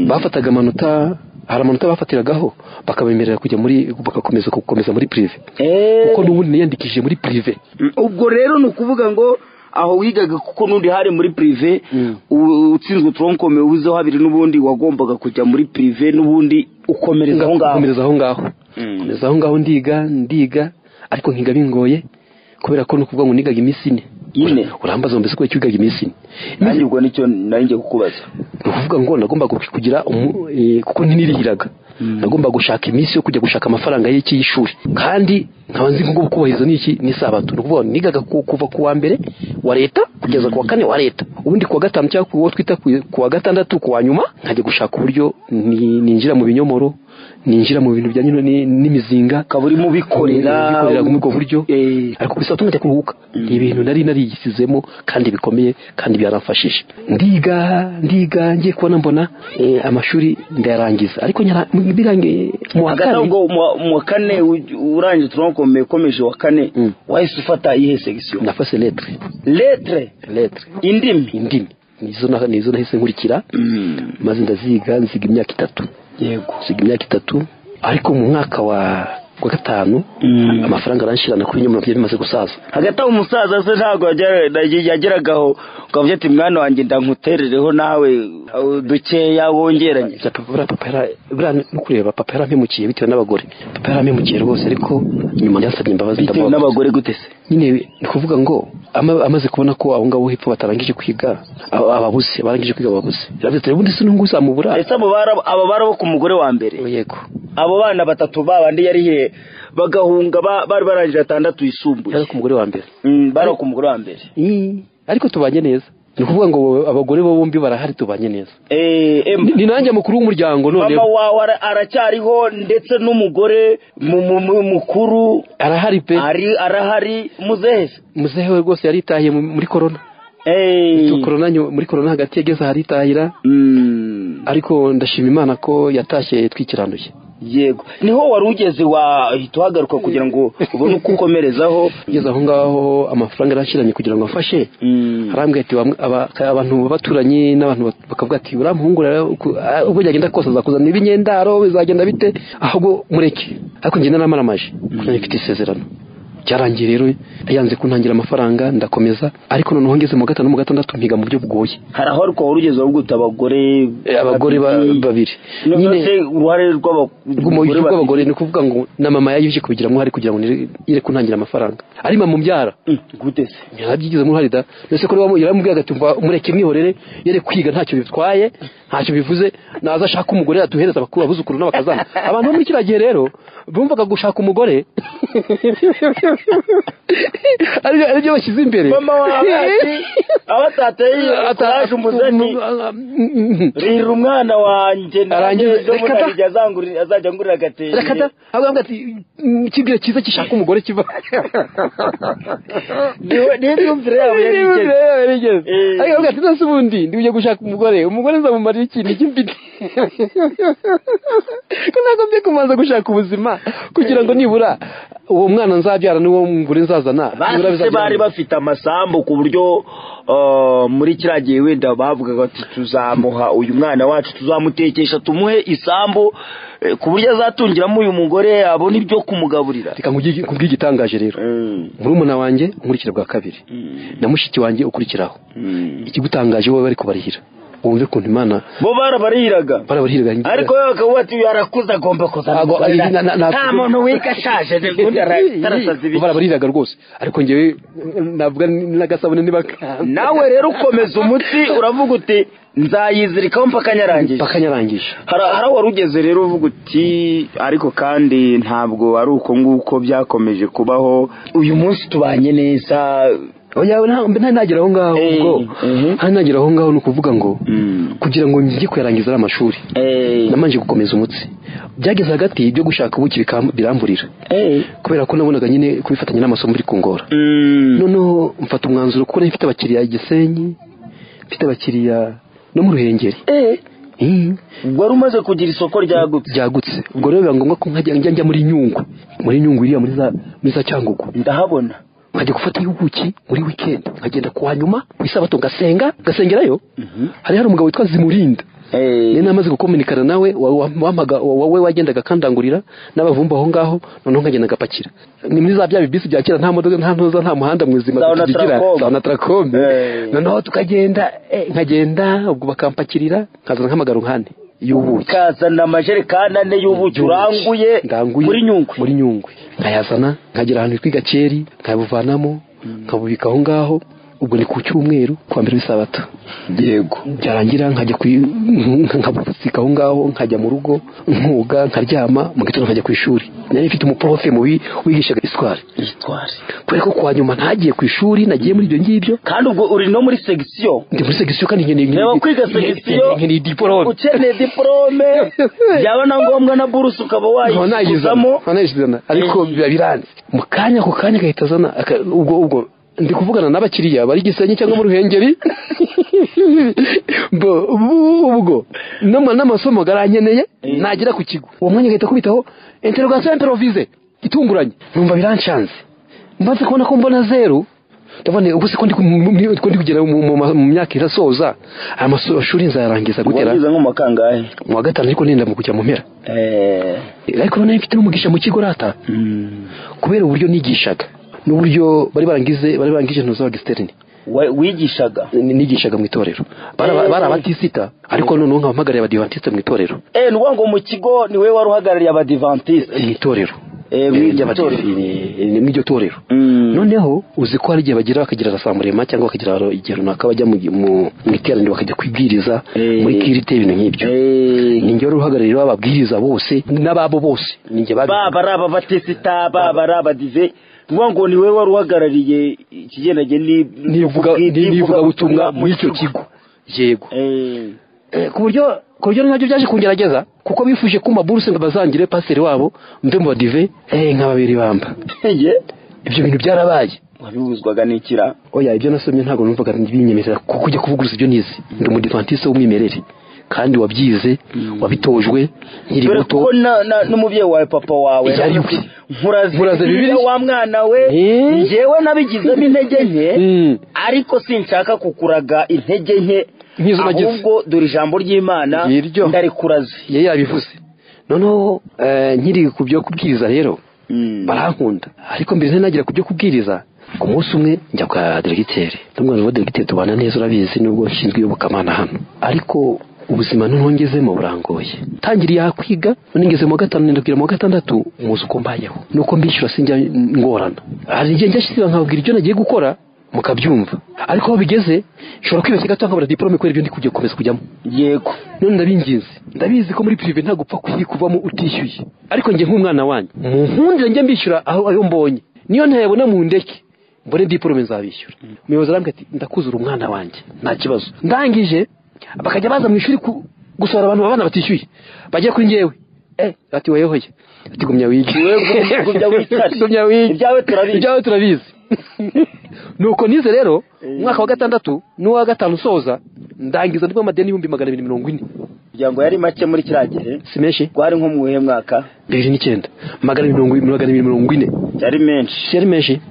bafataga amanota, hari amanota bafatiragaho bakabemerera kujya muri, bakakomeza gukomeza muri prive, kuko n'ubundi niyandikishije muri prive. Ubwo rero ni ukuvuga ngo aho wigaga kuko nundi hari muri prive, utsinzwe troncome ubuzeho habiri, n'ubundi wagombaga kujya muri prive, n'ubundi ukomereza aho ngaho. Ukomereza aho ngaho. Ukomereza aho ngaho, ndiga ariko nkiga bingoye, kubera ko nukuvuga ngo nigaga iminsi ine. Urambaza mbese ko wigaga iminsi ine? Nanjye ubwo nicyo nari ngiye kukubaza. Ni ukuvuga ngo nagombaga kugira kuko ntinirihiraga, nagomba gushaka iminsi yo kujya gushaka amafaranga y'iki y'ishuri, kandi nkaba nzi ngo kubahiriza n'iki n'isabato. Ni ukuvuga nigaga kuva ku wa mbere wa leta kugeza ku wa kane wa leta, ubundi ku wa gatanu cyangwa ku wo twita ku wa gatandatu ku wa nyuma nkajya gushaka uburyo ninjira mu binyomoro, ninjira mu bintu bijyanye n'imizinga, kaburi mu bikorera muri ubwo buryo, ariko gusa tumajya kuruhuka. Ibintu nari narigisizemo kandi bikomeye kandi byaramfashije. Ndiga ngiye kubona mbona amashuri ndayarangiza, ariko birangiye mu wa kane. Ubwo mu wa kane urangije troncome ukomeje wa kane, wahise ufata iyihe section? Nafashe lettre. Lettre indimi. Nizo nahise nkurikira, maze ndaziga, nziga imyaka 3. Yego, nziga imyaka 3, ariko mu mwaka wa gatanu amafaranga aranshirana kuri nyuma byari bimaze gusaza. Hagati aho umusaza se ntago yageragaho ukavuga ati mwana wanjye ndankuterereho nawe dukeya wongeranye? Papa nukureba papa yarampemukiye bitewe n'abagore. Papa yarampemukiye rwose, ariko nyuma yansabye imbabazi. Bitewe n'abagore gute se? Nyine ni kuvuga ngo amaze kubona ko abo ngabo hepfo batarangije kwiga, ababuze barangije kwiga ababuze, yaravuze ati ubundi se nungu uzamubura. Ese abo bara bo ku mugore wa mbere? Yego, abo bana batatu babandi yari he bagahunga bari barangije 6 yisumbuye. Yari ku mugore wa mbere. Bari ku mugore wa mbere. Ariko tubanye neza. Ni ukuvuga ngo abagore bo bombi barahari tubanye neza. Ni nanjye mukuru w'umuryango none. Mama wawe aracyariho ndetse n'umugore mukuru arahari pe. Arahari muzehe. Muzehe we rwose yaritahiye muri corona. Corona muri corona hagati yageze haritahira. Ariko ndashima Imana ko yatashye twikiranuye. Yego, niho wari ugeze wahita uhagaruka kugira ngo ubone uko ukomerezaho. Ugeze aho ngaho amafaranga arashiranye kugira ngo afashe. Arambwira ati abantu b'abaturanyi n'abantu bakavuga ati uramuhungura ubwo yagenda kose azakuzana ibinyendaro bizagenda bite, ahubwo mureke. Ariko ngenda namaramaje kuko mfite isezerano. Byarangiye rero yanze kuntangira amafaranga ndakomeza, ariko noneho ngeze mu gatanu mu gatandatu mpiga mu buryo bugoye. Hari aho ariko wari ugeze ahubwo abagore babiri nyine uruhare rw'abagore ni kuvuga ngo na mama yayivye kubigiramo hari kugira ngo yire kuntangira amafaranga ari mama umbyara. Gute se yarabyigizemo uruhare da nese ko yaramubwiraga ati mureke mwihorere yere kwiga ntacyo bitwaye ntacyo bivuze, naza ashaka umugore atuhereza abakuru abuzukuru n'abakazana. Abantu bo muri kiriya gihe rero bumvaga gushaka umugore aribyo bashyize imbere. Mama wawe ati abatateye ataje umuzani rira umwana wanjye arangize reka azajya ngurira agatenge. Reka da ahubwo ati ikibwira cyiza gishaka umugore kiva niyo myumvire yabo yari igeze. Ariko ati nase ubundi ndi gushaka umugore, umugore nzamumarira ikintu iki mfite ko nagombye kubanza gushaka ubuzima kugira ngo nibura uwo mwana nzabyara n'uwo mugore nzazana. Base bari bafite amasambu ku buryo muri kiriya gihe wenda bavugaga bati tuzamuha uyu mwana wacu, tuzamutekesha tumuhe isambu ku buryo azatungiramo uyu mugore abona ibyo kumugaburira. Reka nkubwire igitangaje rero, murumuna wanjye nkurikira bwa kabiri na mushiki wanjye ukurikiraho, ikigutangaje wowe bari kubarihira. Wumve ukuntu Imana bo barabarihiraga ariko bakaba bati yarakuze agomba kuzana nta muntu wiga ashaje ubundi arasaza ibiki. Barabarihiraga rwose, ariko njyewe navuga n'agasabune nibakanga. Nawe rero ukomeza umutsi uravuga uti nzayizirikaho mpaka nyarangije. Hari wari ugeze rero uvuga uti ariko kandi ntabwo ari uko nguko byakomeje kubaho, uyu munsi tubanye neza. Oya nagera aho ngaho ubwo nagera aho ngaho ni ukuvuga ngo kugira ngo njye kuyarangiza ari amashuri namanje gukomeza umutsi. Byageze hagati byo gushaka ubuki biramburira kubera ko nabonaga nyine kubifatanya n'amasomo biri kungora. Noneho mfata umwanzuro kuko nari mfite abakiriya i Gisenyi, mfite abakiriya no mu Ruhengeri. Wari umaze kugira isoko ryagutse. Ubwo rero biba ngombwa ko njya muri Nyungwe, muri Nyungwe iriya muri za Cyangugu ndahabona, nkajya gufata ubuki muri weekend, nkagenda kuwa nyuma ku isabato ngasenga ngasengerayo. Hari umugabo witwa Zimurinda, nari namaze gukominikana nawe, wampaga wowe wagendaga kandangurira n'abavumba aho ngaho, noneho nkagenda ngapakira. Ni muri za bya bibisi bya kera, nta modoka, nta ntuza, nta muhanda muzima tugira, za Onatracom. Noneho tukagenda, nkagenda ubwo bakampakirira, nkazana nk'amagaro nkane y'ubuki, kazana amajerekani ane y'ubuki uranguye muri Nyungwe, nkayazana nkagera ahantu hitwa Gakeri, nkabuvanamo nkabubika aho ngaho. Ubwo ni ku cyumweru kuwa mbere w'isabato. Yego. Byarangira nkajya nkabusika aho ngaho, nkajya mu rugo nkoga nkaryama, mu gitondo nkajya ku ishuri. Nari mfite umuprofe mubi wigishaga histoire. Kubera ko kwa nyuma ntagiye ku ishuri, nagiye muri ibyo ngibyo. Kandi ubwo uri no muri section. Ndi muri section kandi nkeneye kwiga section, nkeneye diplome. Ukeneye diplome byaba na ngombwa na buruse ukaba wayizamo. Nayizana ariko biba biranze. Mu kanya ku kanya gahita azana ubwo ndi kuvugana n'abakiriya bari Gisenyi cyangwa mu Ruhengeri. Ubwo n'amasomo garankeneye nagera ku kigo, uwo mwanya gahita kubitaho interrogation improvise itunguranye, numva biranshanze. Mbanze kubona ko mbona zero, ndabona ubwo se ko ndi kugera mu myaka irasoza amashuri nzayarangiza gutera. Wagize nko mu kangahe? Mu wa gatanu, ariko nenda mu kujya mu mpera. Ariko none mfite n'umugisha mu kigo rata, kubera uburyo nigishaga n'uburyo bari barangije ntuza externe wigishaga. Nigishaga mu itorero, bari abatisita, ariko noneho nkabahagarariye abadivantiste mu itorero. Nuwa ngo mu kigo ni we wari uhagarariye abadivantiste mu itorero. Mu iryo torero. Noneho uzi ko hari igihe bagira bakagira rasamburema cyangwa bakagira igihe runaka bajya mu iteraniro bakajya kwibwiriza muri kirite, ibintu nk'ibyo. Ni njye wari uhagarariye ababwiriza bose n'ababo bose, ni njye baba ari ababatisita, baba ari abadive. Tuvuga ngo ni we wari uhagarariye ikigendanye n'ivugabutumwa muri icyo kigo. Yego. Ku buryo nabyo byaje kungerageza, kuko bifuje kuma buruse ngo bazangire paseri wabo mve mu badive nka babiri bamba. Ibyo bintu byarabaye. Wabibuzwaga n'ikira? Oya, ibyo nasomye ntabwo numvaga binyemerera kuko kujya kuvuguruza ibyo nize. Ndi umudivantiste w'umwimerere kandi wabyize, wabitojwe nkiri muto. Ko n'umubyeyi wawe papa wawe nkuraze Bibiliya wa mwana we, njyewe nabigizemo intege nke, ariko sinshaka kukuraga intege nke, ahubwo dore ijambo ry'Imana ndarikuraze. Yari yabivuze. Noneho nkiri ku byo kubwiriza rero barankunda, ariko mbere ntagira ku byo kubwiriza. Ku munsi umwe njya kwa diregiteri, ndamubwira ngo diregiteri tubana neza urabizi nubwo nshinzwe iyobokamana hano, ariko ubuzima ntongezemo burangoye. Tangiriye kwiga none ngeze mu gatanu ndabwira mu gatandatu muzi uko mbayeho nuko mbishyura sinjya ngorana. Hari igihe njya shira nkabwira ibyo nagiye gukora mukabyumva, ariko aho bigeze nshobora kwibeshya gato nkabura diplome kubera ibyo ndi kugiye gukomeza kujyamo. Yego. None ndabinginze, ndabizi ko muri prive nta gupfa kuvamo utishyuye, ariko njye nk'umwana wanyu munkundire njye mbishyura aho ayo mbonye, niyo ntayabona mu ndeke mbone diplome nzabishyura. Umuyobozi arambwira ati ndakuzura umwana wanjye nta kibazo. Ndangije bakajya baza mu ishuri gusohora abantu babana batishyuye, bajya kuri njyewe ati wehoye, ati gumya wige, gumya wige, ibyawe turabizi. Nuko nize rero umwaka wa gatandatu n'uwa gatanu usoza ndangiza ndimo amadeni 240,000. Kugira ngo yari make muri kiriya gihe si menshi, gwari nko mu buhe mwaka? 2009 240 yari menshi, yari menshi.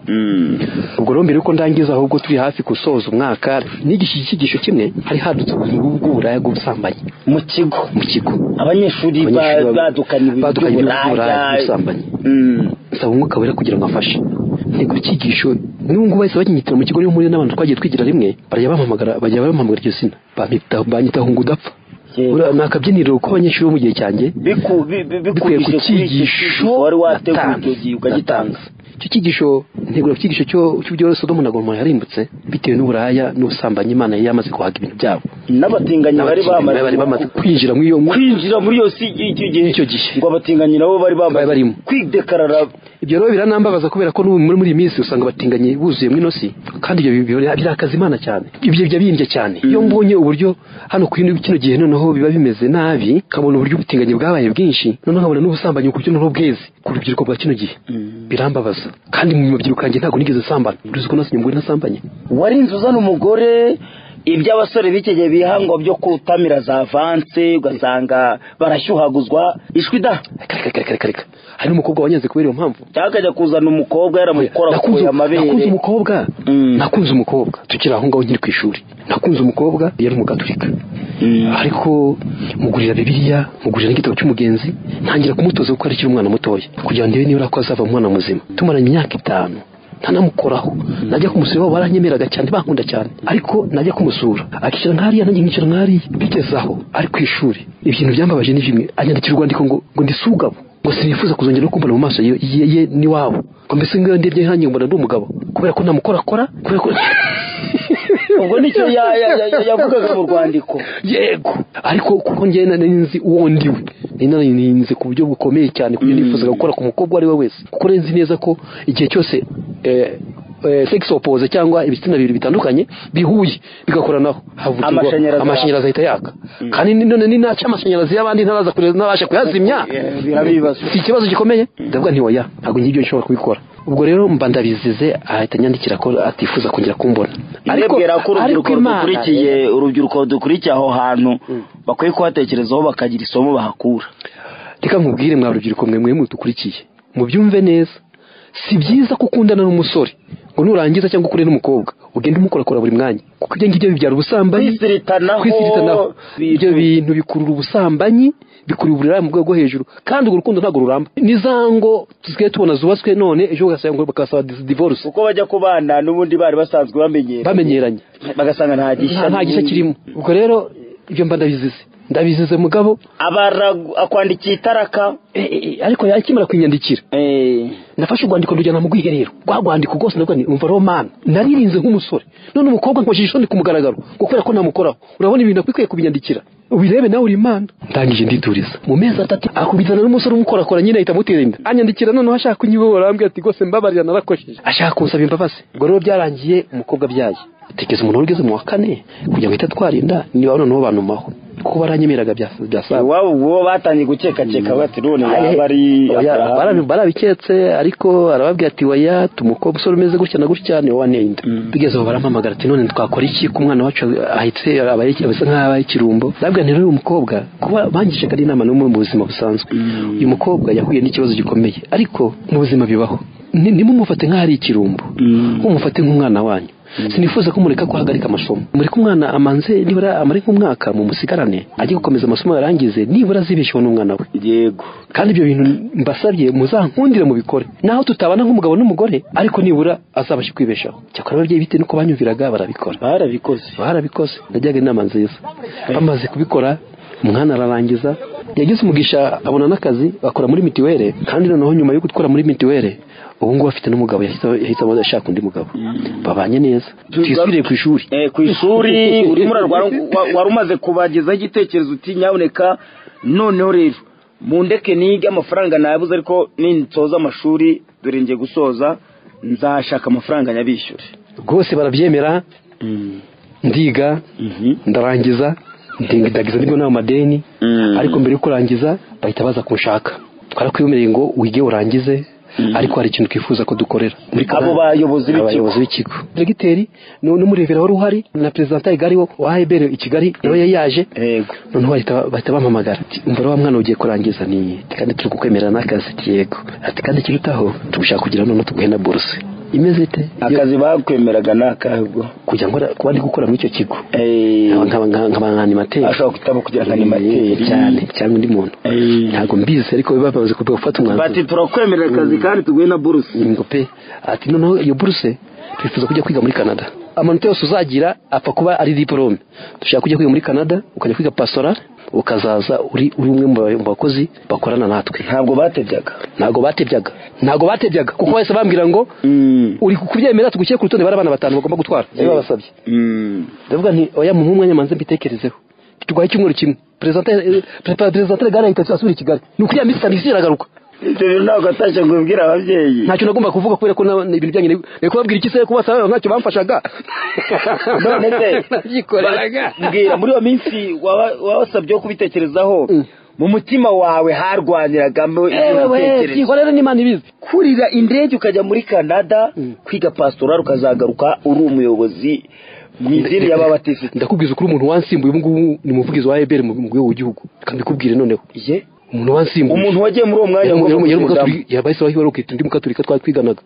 Ubwo rero mbere yuko ndangiza ahubwo turi hafi gusoza umwaka nigishije icyigisho kimwe, hari hadutse ubuzima bw'uburaya bw'ubusambanyi mu kigo. Mu kigo abanyeshuri badukanye by'uburaya bw'ubusambanyi. Nsaba umwuka wera kugira ngo afashe. Ntegura icyigisho n'ubu ngubu bahise bakinyitira mu kigo, niyo mpuriye n'abantu twagiye twigira rimwe barajya bampamagara iryo zina, banyita Hunga Udapfa. Ni akabyiniriro ko abanyeshuri bo mu gihe cyanjye bikuye ku cyigisho wari wateguye icyo gihe ukagitanga. Icyo cyigisho ntegura icyigisho cy'uburyo Sodomu na Gomora yarimbutse bitewe n'uburaya n'ubusambanyi Imana yari yamaze guhaga ibintu byabo. N'abatinganyi bari bamaze kwinjira muri iyo muri iyo si icyo gihe ngo abatinganyi nabo bari barimo kwidekarara. Ibyo rero biranambabaza kubera ko n'ubu muri iyi minsi usanga abatinganyi buzuye muri ino si, kandi ibyo birakaza Imana cyane, ibyo byabimbye cyane. Iyo mbonye uburyo hano ku kino gihe noneho biba bimeze nabi, nkabona uburyo ubutinganyi bwabaye bwinshi, noneho nkabona n'ubusambanyi ku buryo noneho bweze ku rubyiruko rwa kino gihe, birambabaza. Kandi mu mubyiruko yanjye ntabwo nigeze nsambana, uruzi ko nasinye umugore ntasambanye. Warinze uzana umugore, iby'abasore b'iki gihe bihangwa byo kutamira za avanse, ugasanga barashyuhaguzwa ishwi da. Reka hari n'umukobwa wanyanze kubera iyo mpamvu, cyangwa akajya kuzana umukobwa yaramukorakoye amabere. Nakunze umukobwa tukiri aho ngaho nkiri ku ishuri, nakunze umukobwa yari umugaturika, ariko mugurira Bibiliya, mugurira n'igitabo cy'umugenzi, ntangira kumutoza kuko ari umwana mutoya kugira ngo ndebe niba ko azava umwana muzima. Tumaranye imyaka 5 ntanamukoraho, najya kumusura iwabo baranyemeraga cyane, bankunda cyane, ariko najya kumusura akicara nkariya nanjye nkicara nkariya. Bigeze aho ari ku ishuri, ibintu byambabaje ni bimwe, anyandikira urwandiko ngo ndisugabo, ngo sinifuza kuzongera no kumbona mu maso ye n'iwabo, ngo mbese ngiyo ndebye nkanjye mbona ndi umugabo kubera ko ntamukorakora, kubera ko ubwo nicyo yavugaga mu rwandiko. Yego, ariko kuko njye nari nzi uwo ndiwe, nari nzi ku buryo bukomeye cyane, kuko nifuzaga gukora ku mukobwa ari we wese, kuko nzi neza ko igihe cyose sex opposite cyangwa ibitsina bibiri bitandukanye bihuye bigakoranaho, amashanyarazi ahita yaka. Kandi none ni naca amashanyarazi y'abandi ntaraza ntabasha kuyazimya, si ikibazo gikomeye. Ndavuga nti oya, ntabwo ngibyo nshobora kubikora. Ubwo rero mba ndabizize, ahita anyandikira ko atifuza kongera kumbona. Ariko urubyiruko dukurikiye aho hantu bakwiye kuhatekerezaho bakagira isomo bahakura. Reka nkubwire mwa rubyiruko mwe mudukurikiye, mubyumve neza. Si byiza ko ukundana n'umusore ngo nurangiza cyangwa ukure n'umukobwa ugende umukorakora buri mwanya, kuko ibyo ngibyo bibyara ubusambanyi, kwisiritanako. Ibyo bintu bikurura ubusambanyi, bikurura uburaya mu rwego rwo hejuru, kandi urwo rukundo ntabwo ruramba. Ni za ngo tusigaye tubona zubatswe none ejo ugasanga bakasaba divorce, kuko bajya kubana n'ubundi bari basanzwe bamenyeranye, bagasanga nta gishya kirimo. Ubwo rero ibyo mba ndabizize mugabo akwandikiye itaraka, ariko yakimara kunyandikira nafashe urwandiko ndujyana mu bwiherero, rwa rwandiko rwose ndavuga nti umva Romana, naririnze nk'umusore, none umukobwa nkojeje isoni ku mugaragaro ngo kubera ko namukoraho. Urabona ibintu akwiye kubinyandikira, ubirebe nawe uri Imana. Ndangije ndituriza mu mezi 3 akubitana n'umusore umukorakora nyine ahita amutera inda, anyandikira noneho ashaka kunyibora, arambwira ati rwose mbabarira narakosheje, ashaka kunsaba imbabazi. Ubwo rero byarangiye umukobwa abyaye. Tekereza umuntu ugeze mu wa 4 kugira ngo ahite atwara inda, niba noneho banumaho kuko baranyemeraga bya saba. Iwabo ubwo batangiye gukekakeka bati none yaba ari barabiketse, ariko arababwira ati oya, tumukobwa usore umeze gutya na gutya ni wowe inda. Bigeze aho barampamagara ati none twakora iki ku mwana wacu ahitse abaye bisa nk'aho abaye ikirumbo. Ndabwira nti rero uyu mukobwa kuba bangije kandi inama no mu buzima busanzwe, uyu mukobwa yahuye n'ikibazo gikomeye, ariko mu buzima bibaho. Nimumufate nk'aho ari ikirumbo, mumufate nk'umwana wanyu. Sinifuza ko mureka guhagarika amasomo, mureke umwana amanze nibura amare nk'umwaka mumusigarane ajye gukomeza amasomo yarangize, nibura azibesheho n'umwana we. Yego, kandi ibyo bintu mbasabye muzankundire mubikore, naho tutabana nk'umugabo n'umugore, ariko nibura azabashe kwibeshaho. Cyakora ababyeyi bite nuko banyumviraga barabikora, barabikoze. Najyaga inama nziza, bamaze kubikora umwana ararangiza, yagize umugisha abona n'akazi akora muri mitiwere. Kandi noneho nyuma yo gukora muri mitiwere ubu ngubu afite n'umugabo, yahise ashaka undi mugabo, babanye neza. Twisubire ku ishuri. Ku ishuri urimo urarwara, wari umaze kubagezaho igitekerezo uti nyaboneka noneho rero mundeke nige, amafaranga nayabuze ariko ninsoza amashuri dore ngiye gusoza nzashaka amafaranga nyabishyure. Rwose barabyemera, ndiga ndarangiza, ndagiza nibwo nayo madeni, ariko mbere yo kurangiza bahita baza kunshaka. Twarakwiyemereye ngo wige urangize, ariko hari ikintu twifuza ko dukorera. Abo bayobozi b'ikigo, diregiteri n'umurevera wari uhari na perezida Igari wa AEBR i Kigali nawe yari yaje. Noneho bahita bampamagara, umva wa mwana ugiye kurangiza ni kandi turi kukwemerera n'akazi. Yego, ati kandi ikirutaho tugushaka kugira noneho tuguhe na buruse. Imeze ite? Akazi bakwemeraga nakahubwo kujya nkora kuba ndi gukora muri icyo kigo. Nkaba animateur. Ashobora kutaba kugira nka animateur cyane cyangwa undi muntu. Ntabwo mbizi ariko bamaze gufata umwanzuro. Bati turakwemerera akazi kandi tuguhe na buruse. Ngo pe ati noneho iyo buruse twifuza kujya kwiga muri Canada. Amanota yose uzagira apfa kuba ari diplome. Dushaka kujya kwiga muri Canada, ukajya kwiga pastoral, ukazaza uri umwe mu bakozi bakorana natwe. Ntabwo batebyaga kuko bahise bambwira ngo uri kubyemera tugushyire ku rutonde bari abana batanu bagomba gutwara. Niba babasabye. Ndavuga nti oya mu mwanya manze mbitekerezeho. Tuguhaye icyumweru kimwe. President Gana ahita asubira i Kigali. Ni ukuri ya Mr. Misi iragaruka. Ibyo bintu ntabwo atashye ngo ubwire ababyeyi. Ntacyo nagomba kuvuga kubera ko ibintu byanjye nari kubabwira iki se kubasaba ntacyo bamfashaga. None se nabyikoreraga. Mbwira muri iyo minsi wabasabye kubitekerezaho mu mutima wawe harwaniragamo ibyo bitekerezo. Byikorera n'Imana ibizi. Kurira indege ukajya muri Canada kwiga pastoral ukazagaruka uri umuyobozi mu idini y'ababatisita. Ndakubwiza ukuri umuntu wansimbuye ubu ngubu ni umuvugizi wa EBR mu rwego rw'igihugu. Kambikubwire noneho. Ye umuntu wansimbuye umuntu wagiye muri uwo mwanya ngo yabahise bahibaruka ndi mukaturika twatwiganaga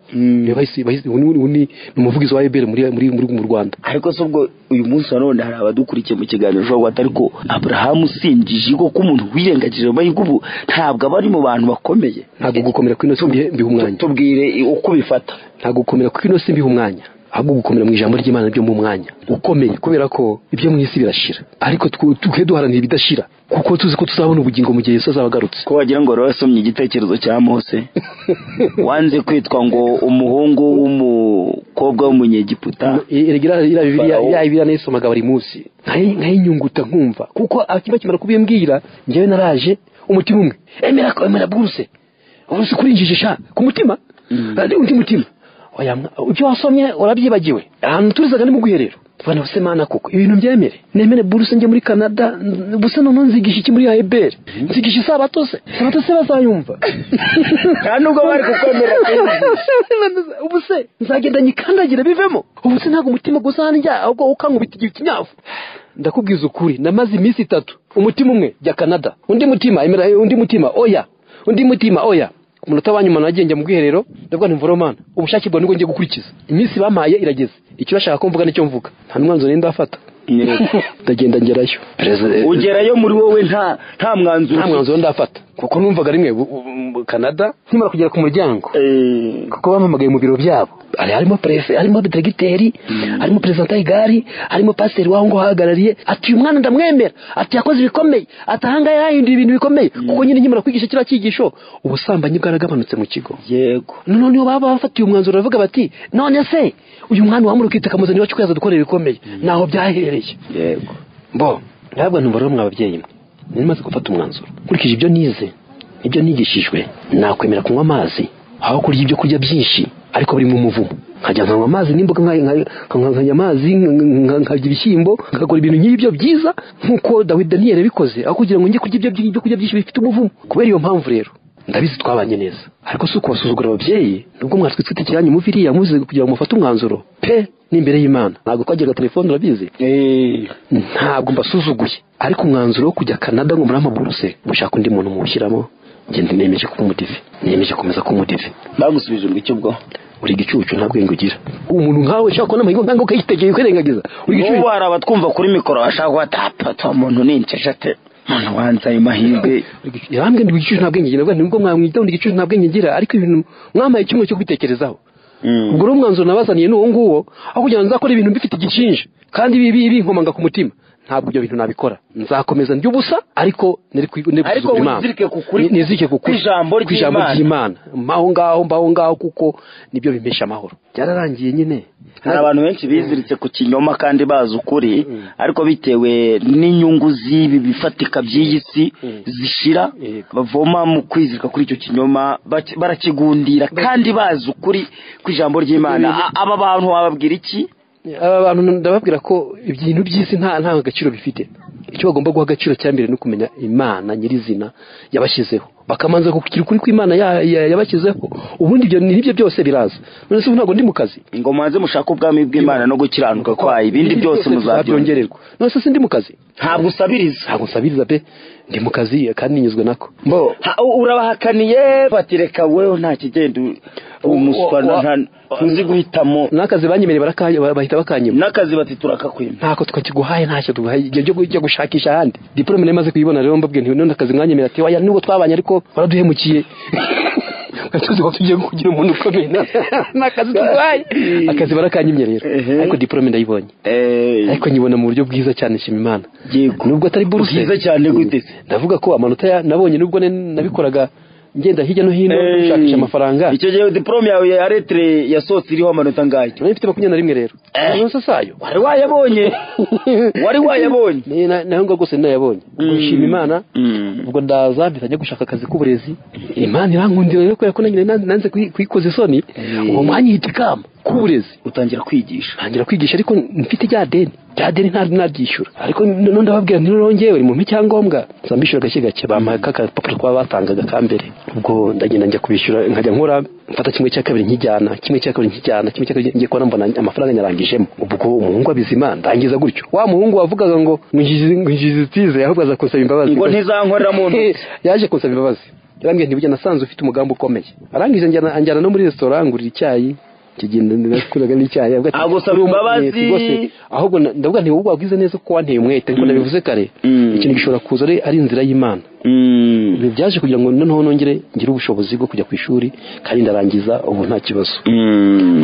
yabahise ni umuvugizi wa EBR muri mu Rwanda. Ariko se ubwo uyu munsi wa none hari abadukurikiye mu kiganiro ushobora guhita ariko Abraham usinjije ko umuntu wirengagije amahirwe ubu ntabwo aba ari mu bantu bakomeye. Ntabwo gukomera kw'ino si mbiha umwanya. Tubwire uko bifata. Ntabwo gukomera kw'ino si mbiha umwanya, ahubwo gukomera mu ijambo ry'Imana byo mu mwanya ukomeye, kubera ko ibyo mu isi birashira ariko twe duharanira ibidashira kuko tuzi ko tuzabona ubugingo mu gihe Yesu azaba agarutse. Ko wagira ngo wasomye igitekerezo cya Mose wanze kwitwa ngo umuhungu w'umukobwa w'umunyegiputa. Ira Bibiliya ya nayisomaga buri munsi nkayinyunguta nkumva kuko akimara kubimbwira njyewe naraje umutima umwe emera buruse kurinjije sha ku mutima undi mutima oya ibyo wasomye urabyibagiwe. Ahantu turizaga ni mu guherero tubana bose mana koko ibintu byemere nemere buruse njye muri Canada buse none nzigisha iki muri AEBR nzigisha isabato se bazayumva nta nubwo bari kukwemera. Ubuse nzagenda nyikandagira bivemo. Ubuse ntabwo umutima gusa njya ahubwo ukankubita ikinyafu. Ndakubwiza ukuri namaze iminsi 3 umutima umwe jya Canada undi mutima emera undi mutima oya undi mutima oya. Umunota wa nyuma nagiye njya mu bwiherero ndavuga nti mvoromana ubushake bwa nibwo ngiye gukurikiza. Iminsi bamaye irageze icyo bashaka ko mvuga nicyo mvuga nta mwanzuro nari ndafata. Ndagenda ngerayo. Ugerayo muri wowe nta mwanzuro ndafata kuko numvaga rimwe Canada nkimara kugera ku muryango kuko bampamagaye mu biro byabo harimo prefet harimo directeur harimo president igari harimo pasteur waho ngo hagarariye ati uyu mwana ndamwemera ati yakoze ibikomeye atahanga yahinduye ibintu bikomeye kuko nyine nkimara kwigisha kira cyigisho ubusambanyi bwaragabanutse mu kigo. Yego none niyo baba bafatiye umwanzuro baravuga bati none se uyu mwana wamurukita kamuzani wacu kwaza dukora ibikomeye naho byaherereye. Yego bo ntabwo numva rero mwababyeyi mwe nari maze gufata umwanzuro nkurikije ibyo nize ibyo nigishijwe nakwemera kunywa amazi aho kurya ibyo kurya byinshi ariko biri mu muvumo nkajya nkanywa amazi n'imboga nkanywa amazi nkarya ibishyimbo nkakora ibintu nk'ibyo byiza nk'uko Dawidi Daniel yabikoze aho kugira ngo njye kurya ibyo kurya byinshi bifite umuvumo. Kubera iyo mpamvu rero ndabizi twabanye neza ariko si ukubasuzugura ababyeyi nubwo mwatwitse ikiranyu muviriya muze kugira ngo mufate umwanzuro pe n'imbere y'Imana ntabwo twagiraga telefone urabizi ntabwo mbasuzuguye ariko umwanzuro wo kujya Canada ngo murampa buruse mushaka undi muntu muwushyiramo ngende nemeje kuba umudive nemeje komeza kuba umudive. Bagusubije ngo icyo ubwo uri igicucu nta bwenge ugira umuntu nkawe ushaka kubona amahirwe nkange ukayitegeye ukirengagiza uri igicucu. Ubu hari abatwumva kuri mikoro bashaka guhatapata umuntu ninsheshate umuntu wanze ayo mahirwe yarambwe ndi igicucu nta bwenge ngira nibwo mwamwita ndi igicucu nta bwenge ngira ariko ibintu mwamaye kimwe cyo kwitekerezaho. Ubwo rero umwanzuro nabazaniye n'uwo nguwo aho kugira ngo nzakore ibintu bifite igicinje kandi ibi nkomanga ku mutima ntabwo ibyo bintu nabikora nzakomeza ndi ubusa ariko ariko nizirike ku kuri ijambo ry'Imana mbaho ngaho kuko nibyo bimpesha amahoro. Byararangiye nyine. Hari abantu benshi biziritse ku kinyoma kandi bazi ukuri ariko bitewe n'inyungu z'ibi bifatika by'iyi si zishira bavoma mu kwizirika kuri icyo kinyoma barakigundira kandi bazi ukuri ku ijambo ry'Imana. Aba bantu wababwira iki? Aba bantu ndababwira ko ibintu by'isi nta gaciro bifite. Icyo bagomba guha agaciro cya mbere no kumenya Imana nyirizina yabashyizeho bakamanza gukira ukuri kw'Imana yabashyizeho ubundi ibyo nibyo byose biraza. None se ntabwo ndi mu kazi ngo mubanze mushake ubwami bw'Imana no gukiranuka kwayo ibindi byose muzabyongererwa. None se sindi mu kazi ntabwo usabiriza ntabwo nsabiriza pe ndi mu kazi kandi ninyuzwe nako. Bo urabahakaniye batireka wewe nta kigenda Umuswa ntuzi guhitamo. N'akazi banyemereye bahita bakanyima. N'akazi bati turakakwima. Ntako twakiguhaye, ntacyo tuguhaye, igihe cyo kujya gushakisha ahandi. Diplome nari maze kuyibona rero mbabwiye nti none akazi mwanyemereye, ati oya nubwo twabanye ariko waraduhemukiye. Tuzi ko tugiye kugira umuntu ukomeye n'akazi tuguhaye. Akazi barakanyimye rero, ariko diplome ndayibonye. Ariko nyibona mu buryo bwiza cyane, nshima Imana. Nubwo atari buruse. Bwiza cyane gute? Ndavuga ko amanota nabonye nubwo nabikoraga ngenda hirya no hino gushakisha amafaranga. Icyo gihe diplome yawe ya lettre yasohotse iriho amanota angahe? Nari mfite 21 rero. Amanota sayo. Wari wayabonye? Wari wayabonye? Naho ngo rwose nayabonye. Nshima Imana. Ubwo ndaza mpita njya gushaka akazi k'uburezi. Imana irankundira rero kubera ko nanjye nanze kuyikoza isoni. Uwo mwanya ihita ikama k'uburezi. Utangira kwigisha. Ntangira kwigisha ariko mfite rya deni. Rya deni ntaryishyura. Ariko none ndababwira nti rero njyewe mu icyangombwa nzambishyura gake gake, bampaye akapapuro kwa batangaga ka mbere. Ubwo ndagenda njya kubishyura, nkajya nkora mfata kimwe cya kabiri nkijyana, kimwe cya kabiri nkijyana, kimwe cya kabiri ngiye kubona mbona amafaranga nyarangijemo. Ubwo umuhungu w'abizima ndangiza gutyo. Wa muhungu wavugaga ngo ngize ahubwo aza kunsaba imbabazi. Ngo ntizankorera mu ntoki. Yaje kunsaba imbabazi. Yarambwiye nti burya nasanze ufite umugambi ukomeye. Arangije anjyana no muri restaurant ngurira icyayi. Kigenda ndakuraga n'icyayi agusaba imbabazi. Ahubwo ndavuga nti wowe wagize neza ko wanteye umwete, ariko nabivuze kare ikintu gishobora kuza ari inzira y'Imana. Ibi byaje kugira ngo noneho nongere ngire ubushobozi bwo kujya ku ishuri kandi ndarangiza ubu nta kibazo.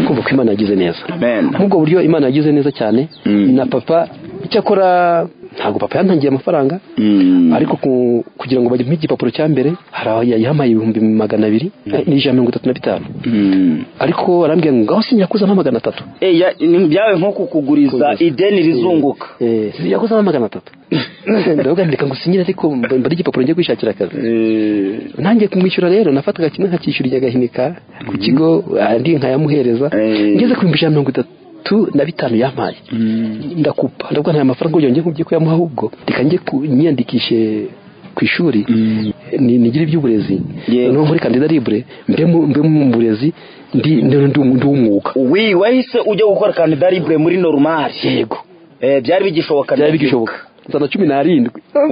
Kumva ko Imana yagize neza. Nk'ubwo buryo Imana yagize neza cyane. Na papa icyakora ntabwo papa yantangiye amafaranga, ariko kugira ngo bajye igipapuro cya mbere hari aho yampaye 200 n'ijana 35. Ariko arambwira ngo ngaho sinyakuza nka 300. Byawe nko kukuguriza ideni rizunguka. Sinyakuza nka 300. Ndavuga ndeka ngusinyire ariko mbari igipapuro ngiye kwishakira akazi. Nanjye kumwishyura rero nafataga kimwe nkakishyura agahinika ku kigo andi nkayamuhereza. Ngeze ku 135 yampaye. Ndakupa ndavuga nta mafaranga ngo ngiye kugiye kuyamuha, ahubwo reka njye nyandikishe ku ishuri nigire iby'uburezi no muri candidat libre mbe mu burezi ndi umwuga. Wi wahise ujya gukora candidat libre muri normal? Yego. Byari bigishoboka? Byari bigishoboka. Nzana 17.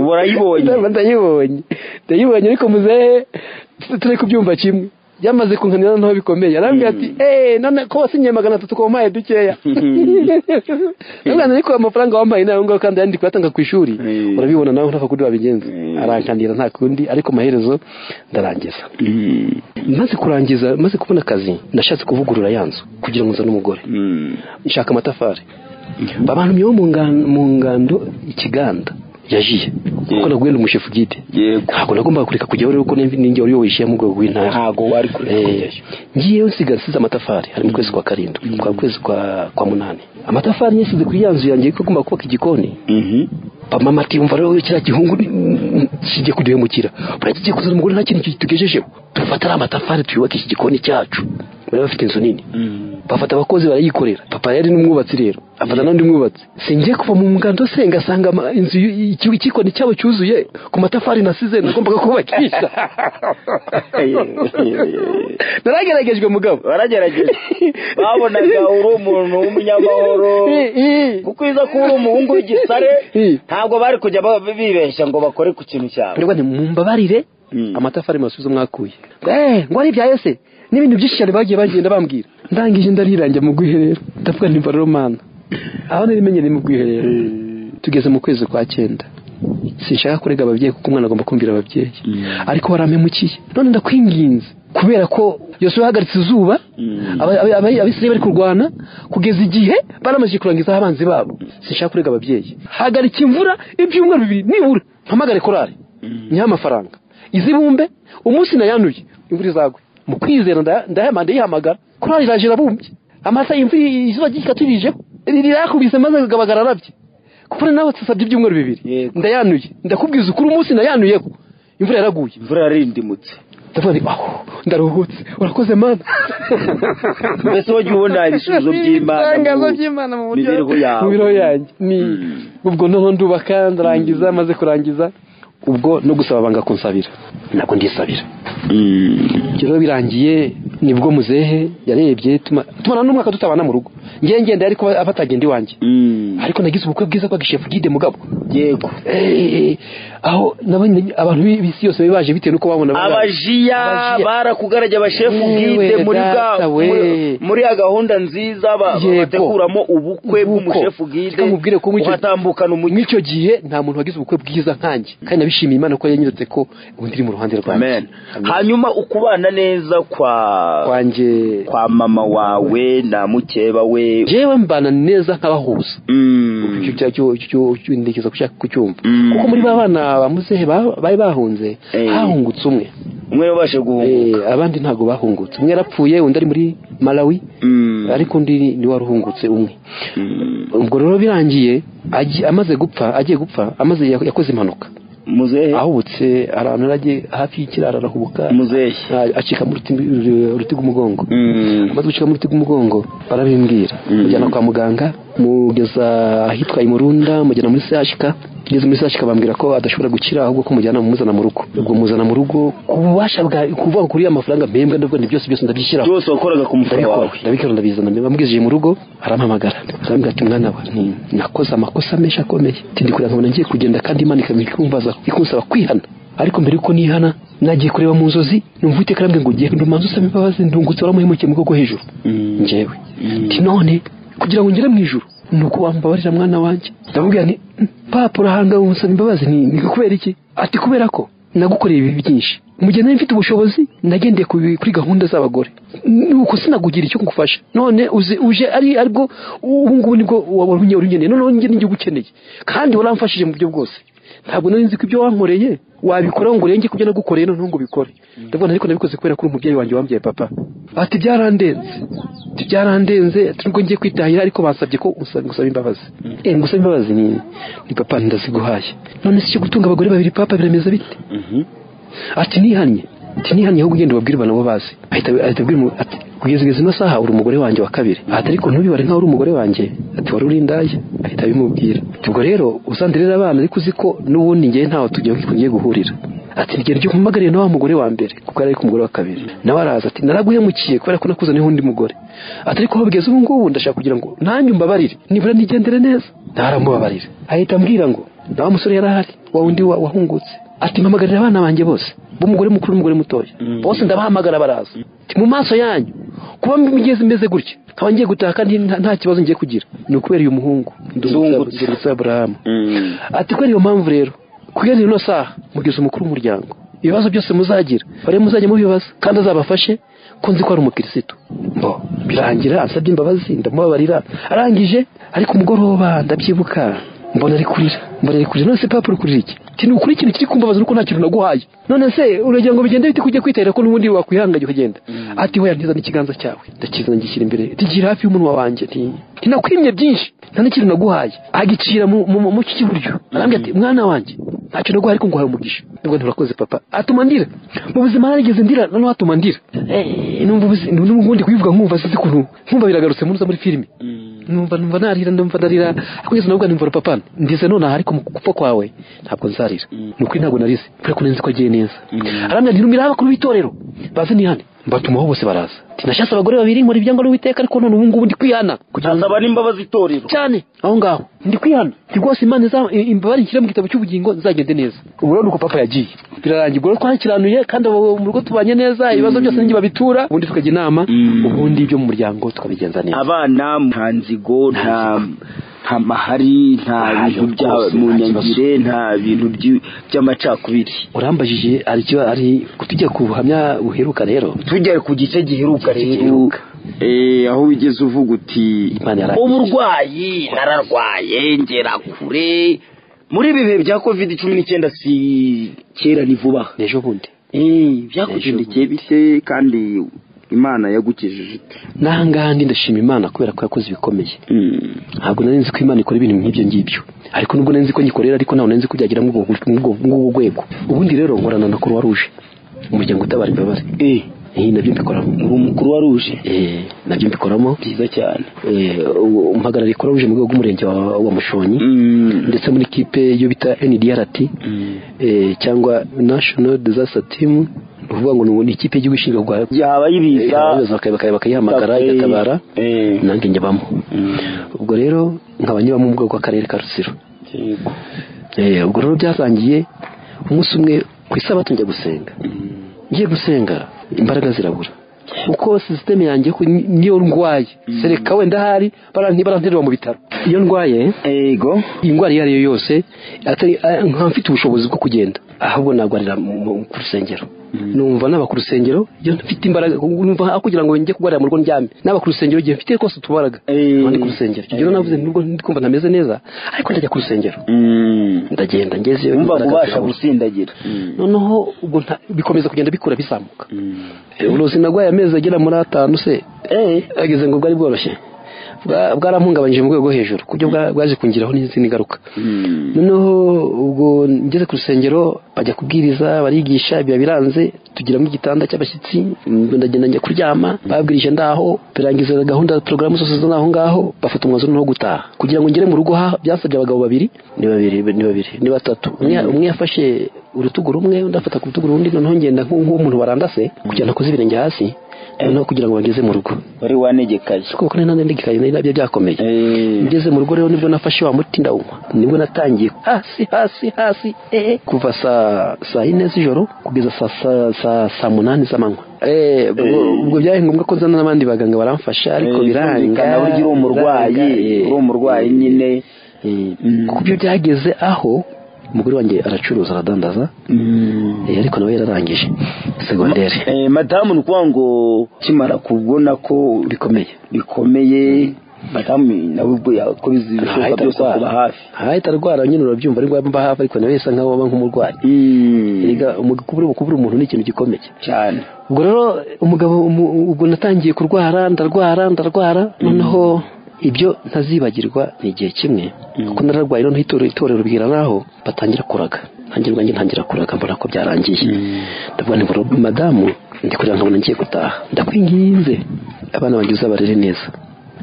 Urayibonye? Ndayibonye ariko muzehe turi kubyumva kimwe. Yamaze kunkanira naho bikomeye. Arambwira ati none ko wasinye 300 ko wampaye dukeya. None ariko amafaranga wampaye nayo ngo kandi yandi kuyatanga ku ishuri. Urabibona nawe ntaka kundi wabigenza. Arankanira nta kundi ariko maherezo ndarangiza. Maze kurangiza, maze kubona akazi, nashatse kuvugurura yanzu kugira ngo nzane umugore. Nshaka amatafari. Babantumye bo mu ngando ikiganda yajiye kuko naguye umushefu gide. Ntabwo nagombaga kureka kujyaho rero ko ninjye wari wishiye mu rwego rw'intara. Ntabwo wari kureka kujyayo. Ngiyeyo nsigaye amatafari hari mu kwezi kwa 7 kwa kwezi kwa 8. Amatafari nyisize kuri yanzu yanjye ko agomba kubaka igikoni. Mama ati umva rero kiriya gihungu kijye kuduhemukira. Burakigiye kuzana umugore nta kintu tugejejeho. Dufata amatafari tuyubake iki gikoni cyacu. Bari bafite inzu nini. Bafata abakozi barayikorera. Papa yari n'umwubatsi rero. Afata n'undi mwubatsi. Singiye kuva mu ngando se ngasanga inzu ikikoni cyabo cyuzuye ku matafari nasize nagombaga kubakisha. Narageragejwe mugabo. Waragerageje. Babonaga uri umuntu w'umunyamahoro. Kuko iza kuba uri umuhungu w'igisare ntabwo bari kujya bibeshya ngo bakore ku kintu cyabo. Ndabwo nti mumbabarire amatafari masubizo mwakuye. Ngo ari ibya Yese. N'ibintu byinshi cyane bagiye bagenda bambwira. Ndangije ndarirangira mu bwiherero. Ndavuga nti mva Romana. Aho nari menye ni mu bwiherero. Tugeze mu kwezi kwa 9. Sinshaka kurega ababyeyi kuko umwana agomba kumvira ababyeyi. Ariko warampemukiye. None ndakwinginze kubera ko Yosuwa yahagaritse izuba, Abisirayeli bari kurwana kugeza igihe baramaze kurangiza abanzi babo. Sinshaka kurega ababyeyi. Hagarika imvura ibyumweru 2 nibura. Mpamagare korari. Nyiha amafaranga. Izibumbe umunsi nayanuye imvura izagwe. Mu kwizera ndayamanda yihamagara korari iraje irabumbye amasa imvura izuba ryikatirijeho rirakubise maze gabagara arabye kuko nawe tsasabye ibyumweru 2 ndayanuye ndakubwiza ukuri umunsi nayanuyeho imvura yaraguye, imvura yarindimutse. Ndavuga nti aho ndaruhutse urakoze Mana. Mbese wagiye ubona ibisubizo by'Imana mu mibereho yanjye. Ni ubwo noneho ndubaka ndarangiza, maze kurangiza ubwo no gusaba banga kunsabira ntabwo ndisabira. Rero birangiye nibwo muzehe yarebye tumara n'umwaka tutabana mu rugo. Ngiye ngenda ariko abatagenda iwanjye. Ariko nagize ubukwe bwiza kwa chef guide mugabo. Yego. Aho nabonye abantu b'isi yose baje bitewe nuko babona abajiya barakugarajya abashefu guide muri bwa muri ya gahunda nziza bateguramo ubukwe bw'umushefu guide. Nkubwire ko uhatambukana umucyo gihe nta muntu wagize ubukwe bwiza nkanjye, kandi nabishimiye Imana ko yanyeretse ko ubundi iri mu ruhande rwanjye. Hanyuma ukubana neza kwa kwanjye kwa mama wawe na mukeba we. Jewe mbana neza nkabahuza. Icyo cyo ndekeza kushaka kucyumva. Kuko muri babana bamuzehe bari bahunze hahungutse umwe yabashe guhunguka, abandi ntago bahungutse. Umwe yarapfuye, undi ari muri Malawi, ariko undi ni waruhungutse umwe. Ubwo rero birangiye amaze gupfa, agiye gupfa, amaze yakoze impanuka. Muzehe ahubutse arantu aragiye hafi y'ikiraro arahubuka. Muzehe acika mu ruti rw'umugongo. Amaze gucika mu ruti rw'umugongo barabimbwira, mujyana kwa muganga, mugeza ahitwa Imurunda, mujyana muri CHK. Ngeze muri CHK bambwira ko adashobora gukira, ahubwo ko mujyana mumuzana mu rugo. Ubwo muzana mu rugo kubasha bwa kuvuga kuri amafaranga mpembwa ndavuga ni byose byose ndabyishyira. Byose wakoraga ku mufuka wawe. Ndabikora ndabizana. Bamubwije mu rugo arampamagara. Arambwira ati mwana wa nakoze amakosa menshi akomeye. Tindi kurira nkabona ngiye kugenda kandi Imana ikamwumvaza ikunsaba kwihana. Ariko mbere yuko nihana nagiye kureba mu nzozi numva Uwiteka arambwira ngo ugiye ndumanza usaba imbabazi ndungutse waramuhemukiye mu rwego hejuru. Njyewe nti none kugira ngo ngere mu ijuru nuko wambabarira mwana wanjye. Ndamubwira nti papa urahanga unsaba imbabazi ni kubera iki? Ati kubera ko nagukoreye ibi byinshi. Mu gihe nari mfite ubushobozi nagendeye kuri gahunda z'abagore, nuko sinagugira icyo ngufasha. None uje ari aribwo ubu ngubu nibwo wabonye urugeneye, none njye n'igihugu ukeneye kandi waramfashije mu buryo bwose. Ntabwo nari nzi ko ibyo wankoreye wabikora ngo urenge kubyo nagukoreye none ngo ubikore. Ndabona ariko nabikoze kubera ko umubyeyi wanjye wambyaye papa. Ati byarandenze, byarandenze nubwo ngiye kwitahira ariko bansabye ko ngusaba imbabazi. Ngusaba imbabazi ni papa ndaziguhaye. None se cyo gutunga abagore babiri papa birameze bite? Ati nihannye, ati nihannye ahubwo ugenda ubabwire nabo bazi. Ahita abwira ati kugeza ino saha uri umugore wanjye wa kabiri. Ati ariko ntubibare nkaho uri umugore wanjye, ati wari uri indaya. Ahita abimubwira. Ubwo rero uzanderera abana ariko uzi ko n'ubundi ngiye ntaho tugiye guhurira. Ati nigera ryo kumpamagariye na wa mugore wa mbere kuko ari ku mugore wa kabiri. Nawe araza ati naraguhemukiye kubera ko nakuzaniye undi mugore. Ati ariko aho bigeze ubu ngubu ndashaka kugira ngo nanjye umbabarire nibura nigendere neza. Naramubabarira. Ahita ambwira ngo na wa musore yarahari wa wundi wahungutse. Ati mpamagarira abana banjye bose b'umugore mukuru n'umugore mutoya bose ndabahamagara baraza. Ati mu maso yanyu kuba mugeze meze gutya nkaba ngiye gutaha kandi nta kibazo ngiye kugira ni ukubera uyu muhungu Ndungutse Abraham. Ati kubera iyo mpamvu rero kugeza ino saha mugeze umukuru w'umuryango, ibibazo byose muzagira bare muzajya mubibaza kandi azabafashe ko nzi ko ari umukirisitu. Mbo birangira ansabye imbabazi ndamubabarira. Arangije ariko umugoroba ndabyibuka mbona ari kurira, mbona ari kurira. None se papa uri kurira iki? Kintu ukuri ikintu kiri kumbabaza nuko nta kintu naguhaye. None se uragira ngo bigende bite kujya kwitahira ko n'ubundi wakwihanganye ukagenda? Ati hoya ntiza n'ikiganza cyawe ndakizana ngishyira imbere tigira hafi y'umunwa wanjye nti nakwimye byinshi nta n'ikintu naguhaye. Agicira mu cy'iburyo arambwira ati mwana wanjye ntacyo naguhaye ariko nguhaye umugisha. Nubwo nturakoze papa. Atuma ndira mu buzima narigeze ndira noneho atuma ndira. Numva n'ubundi kubivuga nkumva sinzi ukuntu nkumva biragarutse muza muri filime. Numva narira ndumva ndarira kugeza nubwo nimvura papa ndize none ariko mu gupfa kwawe ntabwo nzarira. Nuko ntabwo narize kubera ko nzi ko agiye neza. Arambwira nti numira abakuru b'itorero baze nihane. Mbatumaho bose baraza. Ati nashatse abagore babiri nkora ibyango n'Uwiteka ariko none ubu ngubu ndi kwihana kugira ngo n'imbabazi itorero cyane aho ngaho ndi kwihana. Ndi rwose Imana imbabazi nshyira mu gitabo cy'ubugingo nzagende neza. Ubu rero nuko papa yagiye birarangiye. Ubwo twakiranuye kandi mu rugo tubanye neza, ibibazo byose ninjye babitura ubundi tukajya inama, ubundi ibyo mu muryango tukabigenza neza. Abana nta nzigo, nta mahari, nta bintu bya munyangire, nta bintu by'amacakubiri. Urambajije ari kutujya ku buhamya buheruka rero tujya ku gice giheruka rero aho wigeze uvuga uti uburwayi nararwaye ngera kure muri ibi bihe bya COVID-19 si kera ni vuba n'ejo bundi byakugendekeye bite kandi Imana yagukijije ite? Nahangandi ndashima Imana kubera ko yakoze ibikomeye. Ntabwo nari nzi ko Imana ikora ibintu nk'ibyo ngibyo, ariko nubwo nari nzi ko nyikorera ariko ntabwo nari nzi ko byagira ng'ubwo rwego. Ubundi rero nkorana na Croix Rouge, umuryango utabara imbabare. Nabyo mbikoramo. Uri umukuru wa Rouge? Nabyo mbikoramo. Byiza cyane. Mpagarariye Croix Rouge mu rwego rw'umurenge wa Mushonyi, ndetse muri kipe yo bita NDRT cyangwa National Disaster Team Uvuga ngo ni ikipe y'igihugu ishinzwe kurwanya habaye ibiza bakayihamagara igatabara, nanjye njyabamo. Ubwo rero nkaba nyibamo mu bwoko bw'akarere ka Rutsiro. Ubwo rero byatangiye umunsi umwe ku isabato njya gusenga. Ngiye gusenga imbaraga zirabura, uko system yanjye niyo ndwaye sereka wenda hari baranterera mu bitaro iyo ndwaye. Yego, indwara iyo ari yo yose atari nka mfite ubushobozi bwo kugenda, ahubwo nagwarira ku rusengero. Numva naba ku rusengero iyo mfite imbaraga, numva kugira ngo njye kugwarira mu rugo ndyame, naba ku rusengero igihe mfite kose utubaraga ndi ku rusengero. Icyo navuze nubwo ndi kumva ntameze neza, ariko ndajya ku rusengero. Ndagenda ngezeyo numva kubasha gusindagira. Noneho ubwo bikomeza kugenda bikura bizamuka. Uburozi nagwaye amezi agera muri 5 se ageze ngo bwari bworoshye, bwarampungabanyije mu rwego hejuru kubyo bwaje kungiraho n'izindi ngaruka. Noneho ubwo ngeze ku rusengero bajya kubwiriza barigisha, biba biranze, tugiramo igitanda cy'abashyitsi, ndagenda njya kuryama, babwirije ndaho birangiza gahunda porogaramu zose zo naho ngaho, bafata umwanzuro no gutaha. Kugira ngo ngere mu rugo byasabye abagabo babiri, ni babiri ni babiri ni batatu, umwe yafashe urutugu rumwe, undi afata ku rutugu rundi, noneho ngenda nk'umuntu warandase kugira ngo nakoze ibirenge hasi, noneho kugira ngo bageze mu rugo. Wari wanegekaye? Kuko nari nanegekaye, nari nabyo byakomeye. Ngeze mu rugo rero nibwo nafashe wa muti ndawunywa, nibwo natangiye hasi hasi hasi kuva saa 4 z'ijoro kugeza saa 8 z'amanywa. Ubwo byabaye ngombwa ko nzana n'abandi baganga baramfasha, ariko biranga. Uri umurwayi nyine. Kuko ibyo byageze aho umugore wanjye aracuruza aradandaza, ariko nawe yararangije segondere. Madamu ni ukuvuga ngo kimara kubona ko bikomeye, madamu nawe ubwo yakoze ibishoboka byose kuba hafi. Ahita arwara nyine, urabyumva, ariko mba hafi, ariko nawe yasa nkaho aba nk'umurwayi. Erega kubura umuntu ni ikintu gikomeye cyane. Ubwo rero umugabo ubwo natangiye kurwara, ndarwara, noneho ibyo ntazibagirwa ni igihe kimwe kuko nararwaye, noneho itorero bwira naho batangira kuraga, nanjye ubwanjye ntangira kuraga, mbona ko byarangiye. Ndavuga nti madamu ndi kurira nkabona ngiye gutaha, ndakwinginze abana banjye uzabarere neza,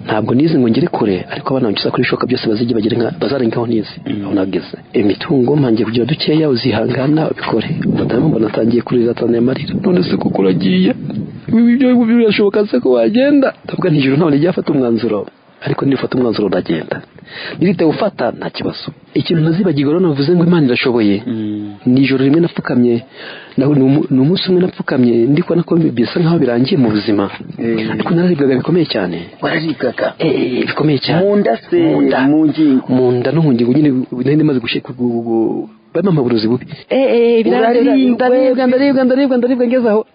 ntabwo nize ngo ngere kure, ariko abana banjye uzakora ibishoboka byose bazige bagere nka bazarengaho nize aho nageze. Imitungo mpangiye kugira dukeya, uzihangana ubikore. Madamu mbona atangiye kurira, atangiye amarira, none se kuko uragiye ibyo birashoboka se ko wagenda? Ndavuga nti ijoro ntabwo nijya afata umwanzuro, ariko nifata umwanzuro ndagenda, nirite gufata nta kibazo. Ikintu ntazibagirwa rero navuze ngo Imana irashoboye, ni ijoro rimwe napfukamye, ni umunsi umwe napfukamye ndi kubona ko bisa nkaho birangiye mu buzima, ariko nararibwaga bikomeye cyane. Wararibwaga? Bikomeye cyane. Mu nda se? Mu ngingo? Mu nda no mu ngingo nyine, nari maze gushika bampa uburozi bubi. Ndaribwa ngeze aho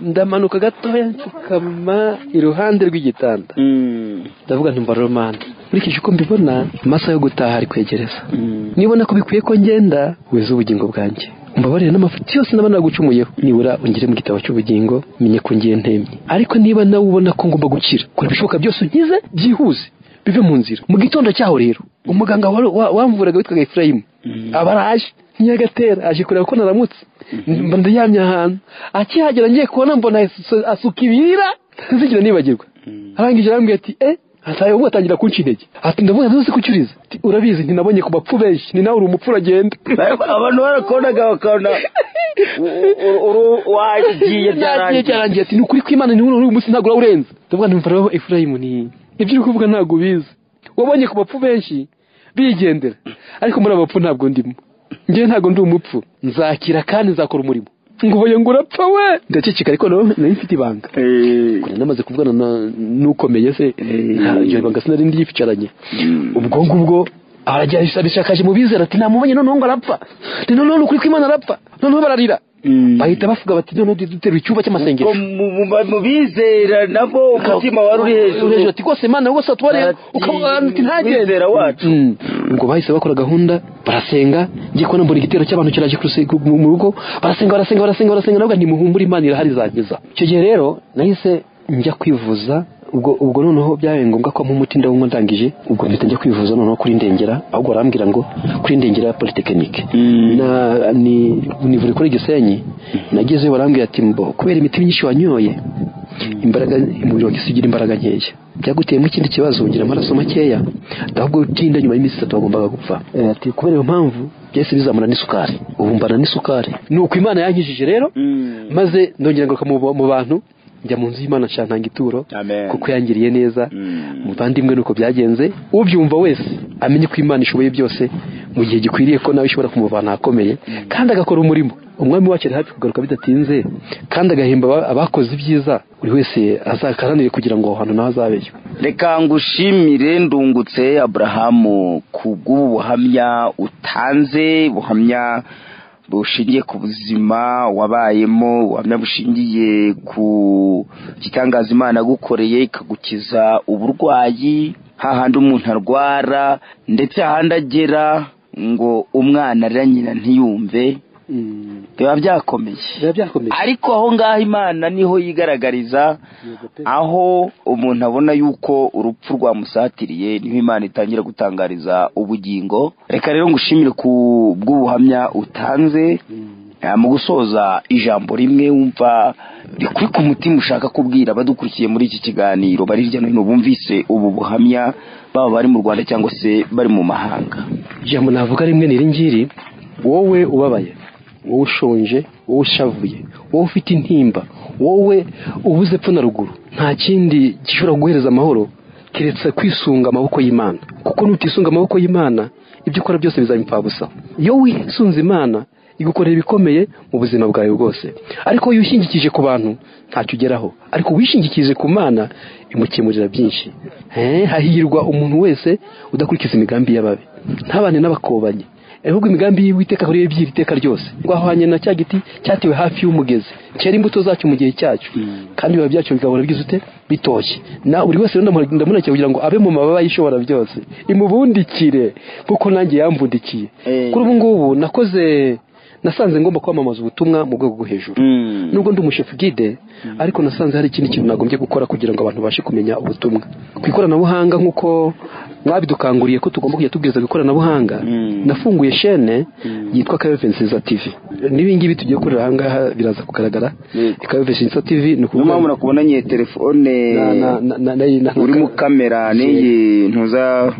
ndamanuka gatoya mfukama iruhande rw'igitanda. Ndavuga nti mva Romana, nkurikije uko mbibona amasaha yo gutaha ari kwegereza, nibona ko bikwiye ko ngenda weze ubugingo bwanjye, umbabarire n'amafuti yose naba nagucumuyeho, nibura ungire mu gitabo cy'ubugingo menye ko ngiye ntemye. Ariko niba nawe ubona ko ngomba gukira, kora ibishoboka byose unkize byihuse bive mu nzira. Mu gitondo cyaho rero umuganga wamvuraga witwaga Efraim aba araje Nyagatera, aje kureba ko naramutse, mba ndaryamye ahantu, akihagera ngiye kubona mbona asuka ibira nzigira nibagirwa. Arangije arambwira ati ataye ubwo atangira kunca intege, ati ndavuga ntuzi kucyuriza, urabizi nti nabonye ku bapfu benshi, ni nawe uri umupfu uragenda. Abantu barakonaga bakabona wagiye byarangiye. Ati ni ukuri kw'Imana ni uyu munsi ntabwo urawurenza. Ndavuga nti mva rero Efraim, ni ibyo uri kuvuga ntabwo ubizi, wabonye ku bapfu benshi bigendera, ariko muri abo bapfu ntabwo ndimo, njye ntabwo ndi umupfu, nzakira kandi nzakora umurimo. Ngo ngo urapfa we, ndaceceka, ariko nari mfite ibanga. Namaze kuvugana n'ukomeye se, iryo banga sinari ndyificaranye. Ubwo ngubwo arajya abishakaje mu bizera, ati namubonye noneho ngo arapfa, noneho ukuri kw'Imana arapfa, noneho bararira. Bahita bavuga bati noneho duterura icyumba cy'amasengesho. Mu bizera nabo umutima wari uri hejuru, ati rwose Imana rwose atware ati ntagende wacu. Ubwo bahise bakora gahunda barasenga, ngiye kubona mbona igitero cy'abantu kiraje mu rugo, barasenga navuga nti muhumbure Imana irahari izankiza. Icyo gihe rero nahise njya kwivuza, ubwo noneho byabaye ngombwa ko umuti ndawunywa ndangije, ubwo mpita njya kwivuza noneho kuri Ndengera, ahubwo barambwira ngo kuri Ndengera Polytechnique na ni nivure kuri Gisenyi. Nagezeyo barambwira ati mbo kubera imiti myinshi wanyoye imbaraga umubiri wawe usigira imbaraga nkeya, byaguteyemo ikindi kibazo ugira amaraso makeya, ahubwo utinda nyuma y'iminsi 3 wagombaga gupfa. Ati kubera iyo mpamvu Byahise bizamura n'isukari, ubu mbana n'isukari. Nuko Imana yankijije rero, maze ndongera ngaruka mu bantu, njya mu nzu y'Imana ntanga ituro kuko yangiriye neza. Muvandimwe, nuko byagenze. Ubyumva wese amenye ko Imana ishoboye byose mu gihe gikwiriye, ko nawe ishobora kumuvana ahakomeye kandi agakora umurimo. Umwami wacu ari hafi kugaruka bidatinze, kandi agahemba abakoze ibyiza. Buri wese azakaranire kugira ngo aho hantu nawe azabeyo. Reka ngushimire Ndungutse Abrahamu kubw'ubu buhamya utanze, buhamya bushingiye ku buzima wabayemo, ubuhamya bushingiye ku gitangaza Imana gukoreye ikagukiza uburwayi, hahandi umuntu arwara ndetse ahandi agera ngo umwana arira nyina ntiyumve, biba byakomeye. Ariko aho ngaho Imana niho yigaragariza, aho umuntu abona yuko urupfu rwamusatiriye niho Imana itangira gutangariza ubugingo. Reka rero ngushimire ku bw'ubuhamya utanze. Mu gusoza, ijambo rimwe wumva rikuri ku mutima ushaka kubwira abadukurikiye muri iki kiganiro bari hirya no hino bumvise ubu buhamya, baba bari mu Rwanda cyangwa se bari mu mahanga. Ijambo navuga rimwe ni iri: wowe ubabaye, wowe ushonje, wowe ushavuye, wowe ufite intimba, wowe ubuze epfo na ruguru, nta kindi gishobora kuguhereza amahoro keretse kwisunga amaboko y'Imana. Kuko nutisunga amaboko y'Imana, ibyo ukora byose bizaba impfabusa. Iyo wisunze Imana, igukorera ibikomeye mu buzima bwawe bwose. Ariko iyo wishingikije ku bantu ntacyo ugeraho, ariko wishingikije ku Mana imukemurira byinshi. Hahirwa umuntu wese udakurikiza imigambi y'ababi, ntabane n'abakobanyi, ahubwo imigambi y'Uwiteka kuri ebyiri iteka ryose. Ngo ahwanye na cya giti cyatewe hafi y'umugezi, cyera imbuto zacyo mu gihe cyacyo, kandi ibibabi byacyo bigahora bigize ute bitoshye. Na buri wese ndamunakira kugira ngo abe mu mababa y'Ishobora byose, imubundikire kuko nanjye yambundikiye. Kuri ubu ngubu nakoze, nasanze ngomba kwamamaza ubutumwa mu rwego rwo hejuru. Nubwo ndi umushefu guide, ariko nasanze hari ikindi kintu nagombye gukora kugira ngo abantu babashe kumenya ubutumwa ku ikoranabuhanga, nk'uko mwabidukanguriye ko tugomba kujya tubwiriza ku ikoranabuhanga. Nafunguye chaîne yitwa Kayove Nziza TV. N'ibi ngibi tugiye gukorera aha ngaha biraza kugaragara. Kayove Nziza TV ni ukuvuga, niyo mpamvu nakubonanye telefone uri mu kamera n'iyi ntuza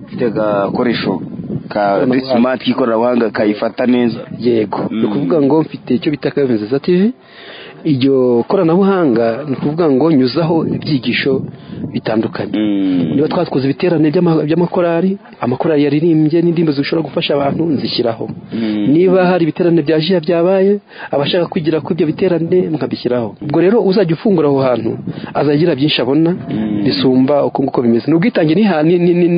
ufite agakoresho ka smart k'ikoranabuhanga kayifata neza. Yego, ni ukuvuga ngo mfite icyo bita Kayove Nziza TV. Iryo koranabuhanga ni ukuvuga ngo nyuzaho ibyigisho bitandukanye. Niba twakoze ibiterane by'amakorari, amakorari yaririmbye n'indirimbo zishobora gufasha abantu, nzishyiraho. Niba hari ibiterane bya jiya byabaye, abashaka kwigira ku ibyo biterane nkabishyiraho. Ubwo rero uzajya ufungura aho hantu azagira byinshi abona bisumba uko nguko bimeze. Ni ubwitange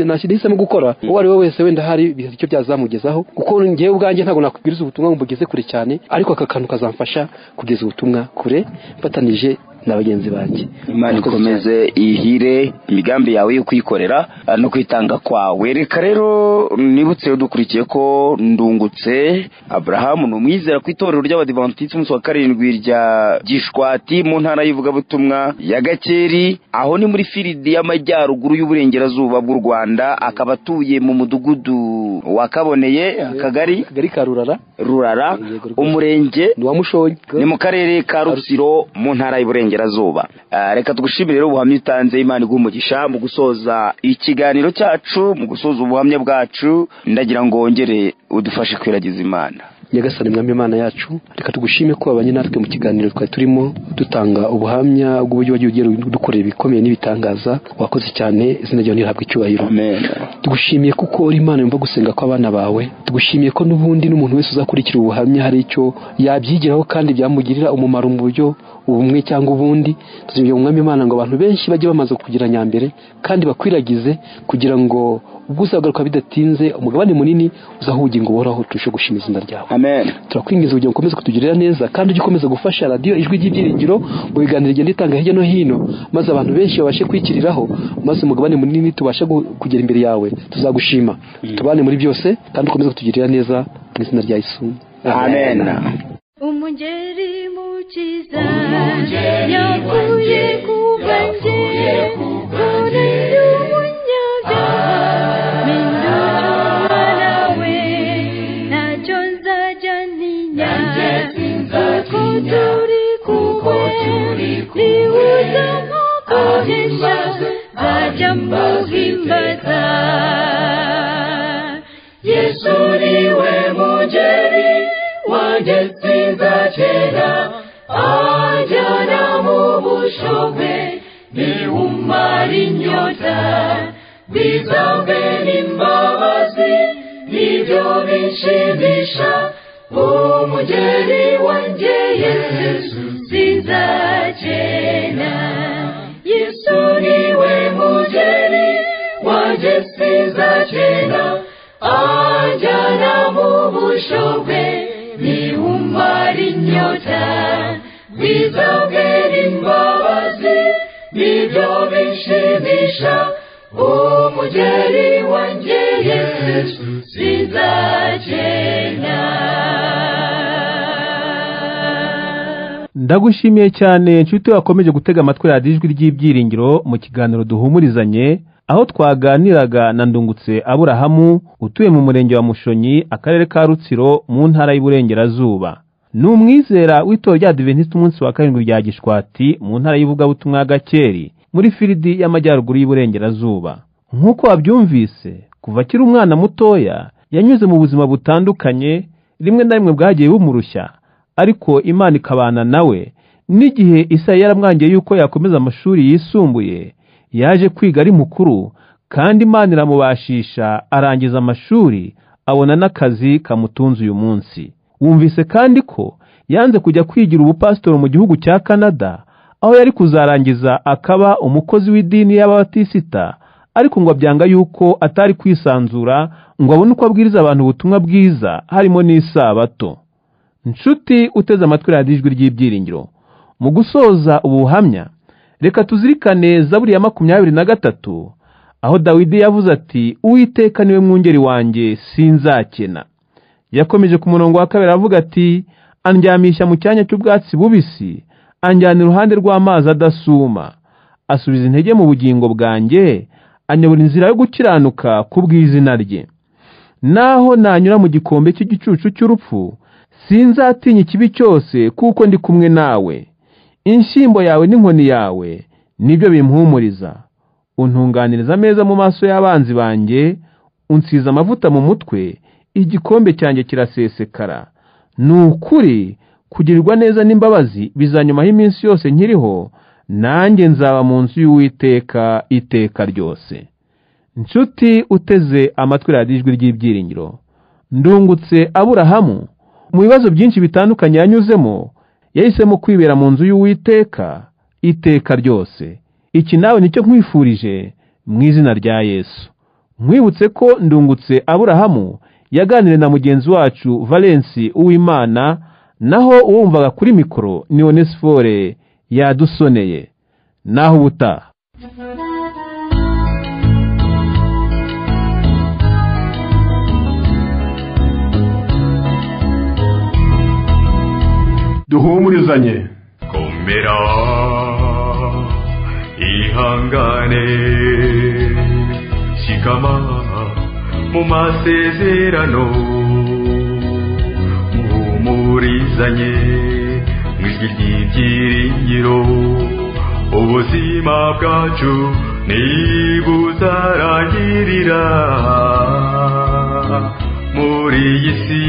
nahisemo gukora, uwo ari we wese wenda hari icyo byazamugezaho, kuko ngewe ubwanjye ntabwo nakwibwiriza ubutumwa ngo mbugeze kure cyane, ariko aka kantu kazamfasha kugeza ubutumwa kure mfatanije na bagenzi banjye. Imana ikomeze ihire imigambi yawe yo kwikorera no kwitanga kwawe. Reka rero nibutse udukurikiye ko Ndungutse Abrahamu ni umwizera ku itorero ry'Abadivantisiti umunsi wa 7 rya Gishwati mu ntara y'ivugabutumwa ya Gakeri, aho ni muri firidi y'amajyaruguru y'uburengerazuba bw'u Rwanda. Akaba atuye mu mudugudu wa Kaboneye, akagari ka Rurara, umurenge wa Mushonyi, ni mu karere ka Rutsiro mu ntara y'Iburengerazuba. Reka tugushimire rero ubuhamya utanze, Imana iguhe umugisha. Mu gusoza ikiganiro cyacu, mu gusoza ubuhamya bwacu, ndagira ngo wongere udufashe kwiragiza Imana. Nyagasani Mwami Imana yacu, reka tugushime ko wabanye natwe mu kiganiro twari turimo dutanga ubuhamya bw'uburyo wagiye ugera dukorera ibikomeye n'ibitangaza. Wakoze cyane, izina ryawe nirihabwe icyubahiro. Amen. Tugushimiye kuko uri Imana yumva gusenga kw'abana bawe. Tugushimiye ko n'ubundi n'umuntu wese uzakurikira ubuhamya hari icyo yabyigiraho kandi byamugirira umumaro mu buryo ubumwe cyangwa ubundi. Tuzibye Umwami Imana ngo abantu benshi bajye bamaze kugira nyambere kandi bakwiragize, kugira ngo ubwo uzagaruka bidatinze umugabane munini uzaho ubugingo buhoraho, turushe gushima izina ryawe. Amen. Turakwinginze kugira ngo ukomeze kutugirira neza, kandi ujye ukomeza gufasha radiyo Ijwi ry'Ibyiringiro mu biganiro igenda itanga hirya no hino, maze abantu benshi babashe kwikiriraho, maze umugabane munini tubashe kugera imbere yawe. Tuzagushima, tubane muri byose kandi ukomeze kutugirira neza mu izina rya Yesu. Amen. Umungeri mukiza yavuye ku banjye, kure y'umunyabyaha, mpinduka umwana we, ntacyo nzajya ntinya, kuko turi kumwe, niwe uzamukoresha, nzajya muhimbaza. Yesu niwe Bishimisha umugeri wanjye Yesu sinzakena. Yesu niwe mugeri wanjye sinzakena, anjyana mu busho bwe niwumara inyota. Bwiza bwe n'imbabazi nibyo bishimisha umugeri wanjye Yesu sinzakena. Ndagushimiye cyane nshuti wakomeje gutega amatwi radiyo Ijwi ry'Ibyiringiro mu kiganiro duhumurizanye, aho twaganiraga na Ndungutse Aburahamu utuye mu murenge wa Mushonyi, akarere ka Rutsiro, mu ntara y'Iburengerazuba. Ni umwizera w'itorero rya Adventiste umunsi wa karindwi rya Gishwati mu ntara y'Ivugabutumwa ya Gakeri muri firidi y'Amajyaruguru y'Iburengerazuba. Nk'uko wabyumvise, kuva akiri umwana mutoya yanyuze mu buzima butandukanye, rimwe na rimwe bwagiye bumurushya, ariko Imana ikabana nawe. N'igihe Isaya yaramwangiye yuko yakomeza amashuri yisumbuye, yaje kwiga ari mukuru, kandi Imana iramubashisha arangiza amashuri, abona n'akazi kamutunze uyu munsi. Wumvise kandi ko yanze kujya kwigira ubupasitoro mu gihugu cya Canada, aho yari kuzarangiza akaba umukozi w'idini y'Ababatisita, ariko ngo abyanga yuko atari kwisanzura ngo abone uko abwiriza abantu ubutumwa bwiza harimo n'isabato. Nshuti uteze amatwi radiyo Ijwi ry'Ibyiringiro, mu gusoza ubu buhamya reka tuzirikane Zaburi ya 23, aho Dawidi yavuze ati: Uwiteka niwe mwungeri wanjye sinzakena. Yakomeje ku murongo wa kabiri avuga ati: andyamisha mu cyanya cy'ubwatsi bubisi, anjyana iruhande rw'amazi adasuma, asubiza intege mu bugingo bwanjye, anyobora inzira yo gukiranuka kubw'izina rye. Naho nanyura mu gikombe cy'igicucu cy'urupfu, sinzatinya ikibi cyose, kuko ndi kumwe nawe. Inshyimbo yawe n'inkoni yawe nibyo bimpumuriza. Untunganiriza ameza mu maso y'abanzi banjye, unsiza amavuta mu mutwe, igikombe cyanjye kirasesekara. Ni ukuri kugirirwa neza n'imbabazi bizanyumaho iminsi yose nkiriho, nanjye nzaba mu nzu y'Uwiteka iteka ryose. Nshuti uteze amatwi radiyo Ijwi ry'Ibyiringiro, Ndungutse Aburahamu mu bibazo byinshi bitandukanye yanyuzemo, yahisemo kwibera mu nzu y'Uwiteka iteka ryose. Iki nawe nicyo nkwifurije mu izina rya Yesu. Nkwibutse ko Ndungutse Aburahamu yaganiriye na mugenzi wacu Valence Uwimana, naho uwumvaga kuri mikoro ni Onesphore yadusoneye. Naho ubutaha. Duhumurizanye. Komera ihangane, shikama mu masezerano, muhumurizanye mu ijwi ry'ibyiringiro. Ubuzima bwacu ntibuzarangirira muri iyi si.